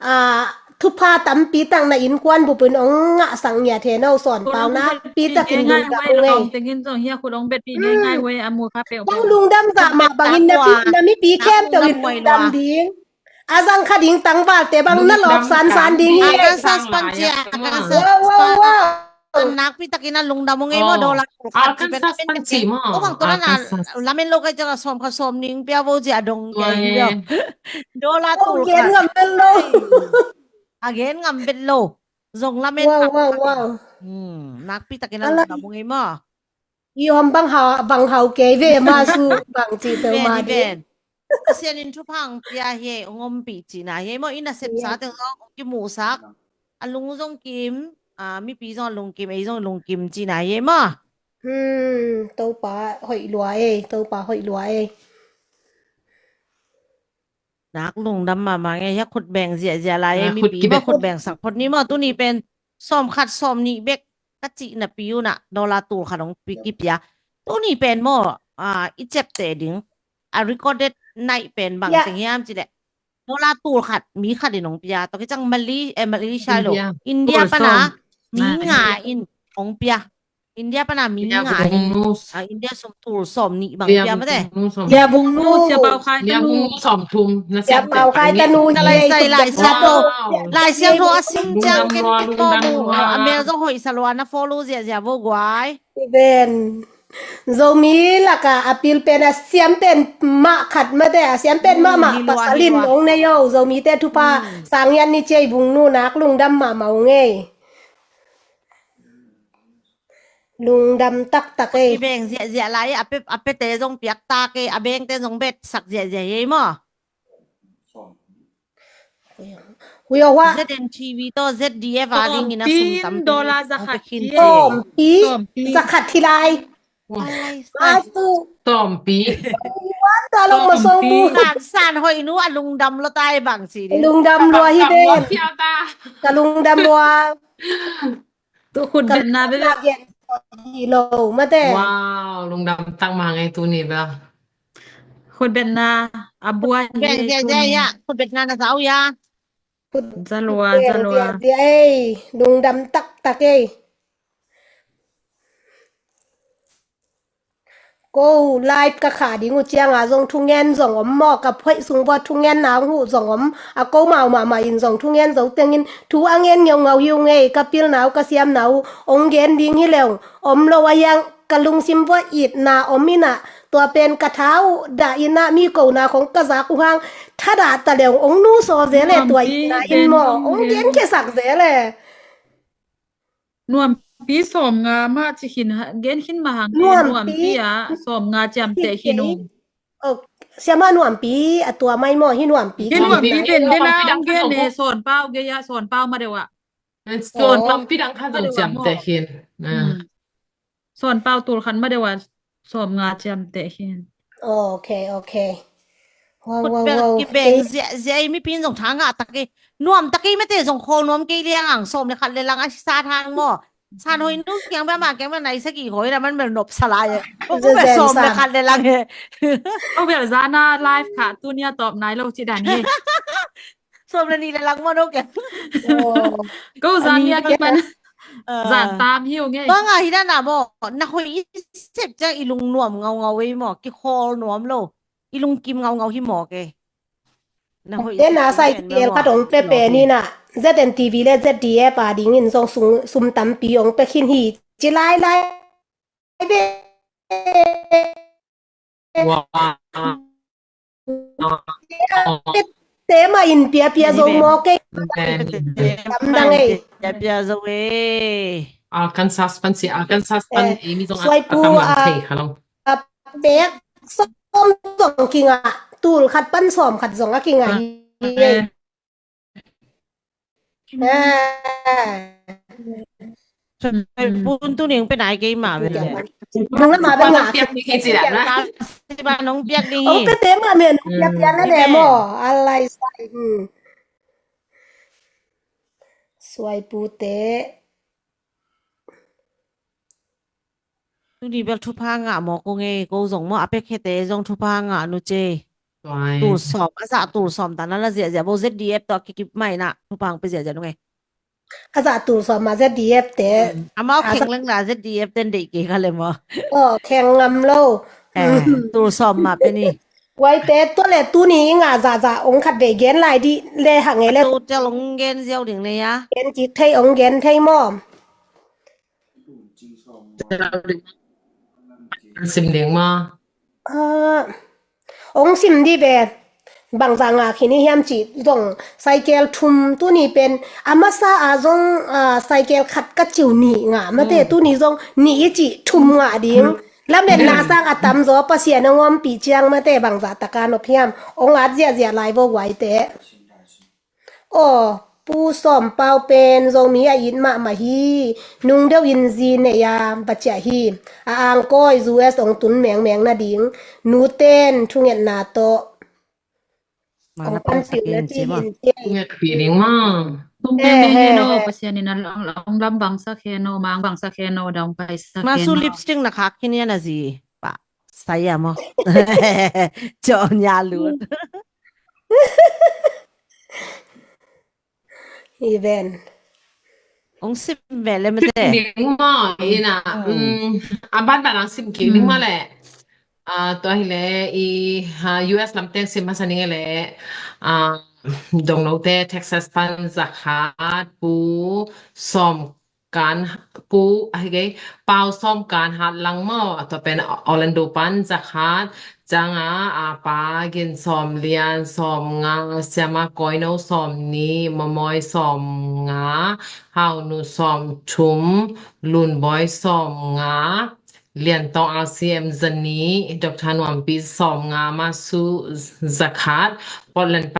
a, thupha tampi tak na innkuan bupin ong ngahsak ngiat hen o, sawn pau na pi takin lungdam ngei. Tengin zong hia khut ong bet pi ngei ngai wei a mu kha pe. Ong lungdam zah mah bangin na pi, na mipi khempeuh in lungdam ding. A zang kha ding tangvalte bang na lawp sansan ding hi. Arkansas pan cia, Arkansas pan. Wow, wow, wow. Nakpi takin a lungdam ong ei maw, dollar tul khat. Arkansas pan ci maw. Ong bang tua na lamen lo kai ciang a sawm khat sawm nih pia vo cia dong kai hi lo. Dollar tul khat. Gen ngam vet lo. A gen ngam vet lo. Zong lamen. Wow, wow, wow. Nakpi takin a lungdam ong ei maw. I om bang hau, bang hau kei ve ma su bang ci teu ma di. Pasian in thupha ong pia hi, ong ompih cihna hi maw, i nasepsa teng zong ong kimuhsak. A lung zong kim, a, mipi zong a lungkim, ei zong lungkim cihna hi maw. Hmm, Topa hoih lua ei, Topa hoih lua ei. Nak lungdam mahmah ngei hia, khut beng ziahziah lai ei, mipi maw, khut beng sak phot ni maw, tuni pen sawm khat sawm nih bek ka cih napi un ah dollar tul khat ong pi kipia. Tuni pen maw, a, i ciapteh ding a recorded night pen bang teng hiam cih leh dollar tul khat mi khat in ong pia. Tua kiciang Mali, eh, Malaysia lo, India pan a mi nga in ong pia. India pan a mi nga in, a, India sum tul sawm nih bang pia mate. Lia Bung Nu, Sia Pau Khai tanu. Sia Pau Khai tanu. Lai Siangtho, Lai Siangtho a sim ciang ken kit ko mu. A mel zong hoih sa lua, na follow ziahziah vo guai. Zomi laka a pil pen a siam pen mah khat mate, a siam pen mahmah pasal in ong nei o. Zomite thupha sang hian ni ci ei, Bung Nu, nak lungdam mahmah ong ei. Lungdam taktak ei. I beng ziahziah lai, a pe, a pete zong piak tak ei, a bengte zong betsak ziahziah ei maw. Hui o hua. Z N T V tawh Z D F a dingin a sum tampi. Dollar za khat hi. Tawmpi. Za khat hi lai. Tawmpi. Wan ta long ma song mu. San, san hoih nu, a lungdam lua tai bang ci ding. Lungdam lua hi den. Ka lungdam lua. Tu khut betna bek. Hi lo mate. Wow, lungdam tak mah ngei tuni bek. Khut betna a buai hi tuni. Khut betna na zau ya. Za lua, za lua. Ei, lungdam taktak ei. Ko live ka kha ding uh cianga zong thungen zong om maw, ka phoih sung vua thungen nau huh zong om. A ko mau mahmah in zong thungen zo tengin thu a ngen ngeungau hi ung ei, ka pilna uh ka siamna uh ong gen ding hi leng om lo a hiang, ka lungsim vua itna om inah, tua pen ka tha uh dah inah mi kona khong ka zak uh hang thadah ta leng ong nusaw zel e, tua itna in maw ong genkhiasak zel e. Nuampi sawm nga mah ci khin, gen khin mah hang. Nuampi a sawm nga ciamteh khin ung. Siama Nuampi a tua mai maw, hi Nuampi. Hi Nuampi pen de la ang gen ne, Sawn Pau gei a, Sawn Pau ma deuh a. Sawn Pau pi dang kha zong ciamteh khin. Sawn Pau tul khat ma deuh a, sawm nga ciamteh khin. Ok, ok. Wow, wow, wow. Kibeng zia, zia i mipi in zong tha ngah tak i. Nuam tak i mate zong khawl nuam kei liang ang, sawm le khat le lang a sat hang maw. San hoi nu kiang bia ma kiang bia nai sagi hoi na man bel nop sa lai e. Ko bel sawm le khat le lang e. Ko bel zana live kha tunia tawp nai lo ci dan hi. Sawm le ni le lang maw no kiang. Ko zan nia kiang man. Zan tam hiu nge. Bang a hi na na maw. Na hoi i sep ciang i lung nuam ngau ngau e maw. Ki khawl nuam lo. I lung kim ngau ngau hi maw ke. Tena sai tel khat hong pe pen in a, Z N T V le Z D F a dingin zong sum tampi hong pe khin hi ci lai lai ve. Te ma in piapia zo maw kei. Lamdang ei. Piapia zo ei. Arkansas pan si, Arkansas pan ei mi zong a tamang thei kha lo. A pek sawm zong kingah, tul khat pan sawm khat zong a kingah hi. Pun tu ning pe nai kei ma ve. Nung la ma ve ngah. Piak ni kei ci dan na. Ba nong piak ni hi. Ong pe te ma men piak piak na le mo. Alai sai. Suai pu te. Tuni bel thupha ngah maw ko ngei ko zong maw a pek khete zong thupha ngah nu ce. Tul sawm a zah tul sawm ta na la ziahziah bo Z D F tawh kikip mai na thupha ang pe ziahziah nu ngei. A zah tul sawm ma Z D F te. Amau kheng leng na Z D F ten deih kei ka le maw. Aw kheng ngam lo. Tul sawm ma pe ni. Guaite tua le tuni i ngah zahzah ong khat vei gen lai dih le hang e le. Tu tel ong gen ziau ding nei a. Gen kik thei ong gen thei mawm. Sim ding ma. Ong sim dih ve. Bangzah ngah khin i hiam cih zong cycle thum tuni pen a masa a zong cycle khat ka ciu nih ngah mate tuni zong nih i cih thum ngah ding. Lametna sang a tamzaw Pasian a ngawmpih ciang mate bangzah taka nop hiam? Ong at ziahziah lai vo guaite. Aw Pu Sawm Pau pen Zomi a it mahmah hi. Nung deuh in zi nei a va ciah hi. A angkawi U S ong tun mengmeng nading. Nuten thungetna tawh. Ong panpih na ci in ci. Ngetpih ding ma. Tung mengmeng hen aw Pasian in a long lam bangsak hen aw, mang bangsak hen aw, dong paisak hen aw. Masu lipstick na khak khin ia na zi. Pah. Saya maw. Cawh nya lut. Hi ven. Ong sim ve le mate. Sim ding maw ina. A ban ban ang sim kik ding maw le. Tua hi le i U S lamteng sim masa ning le. Dongnote Texas pan zakhat pu sawm kan pu ahi kei Pau Sawm Kan Hat Lang maw, a tua pen Orlando pan zakhat, canga a pa Gin Sawm Lian sawm nga, Siama Kawino sawm ni, Mamawi sawm nga, Haunu sawm thum, Lunbawi sawm nga, Liantong R C M zani, Doctor Nuampi sawm nga, Masu zakhat, Portland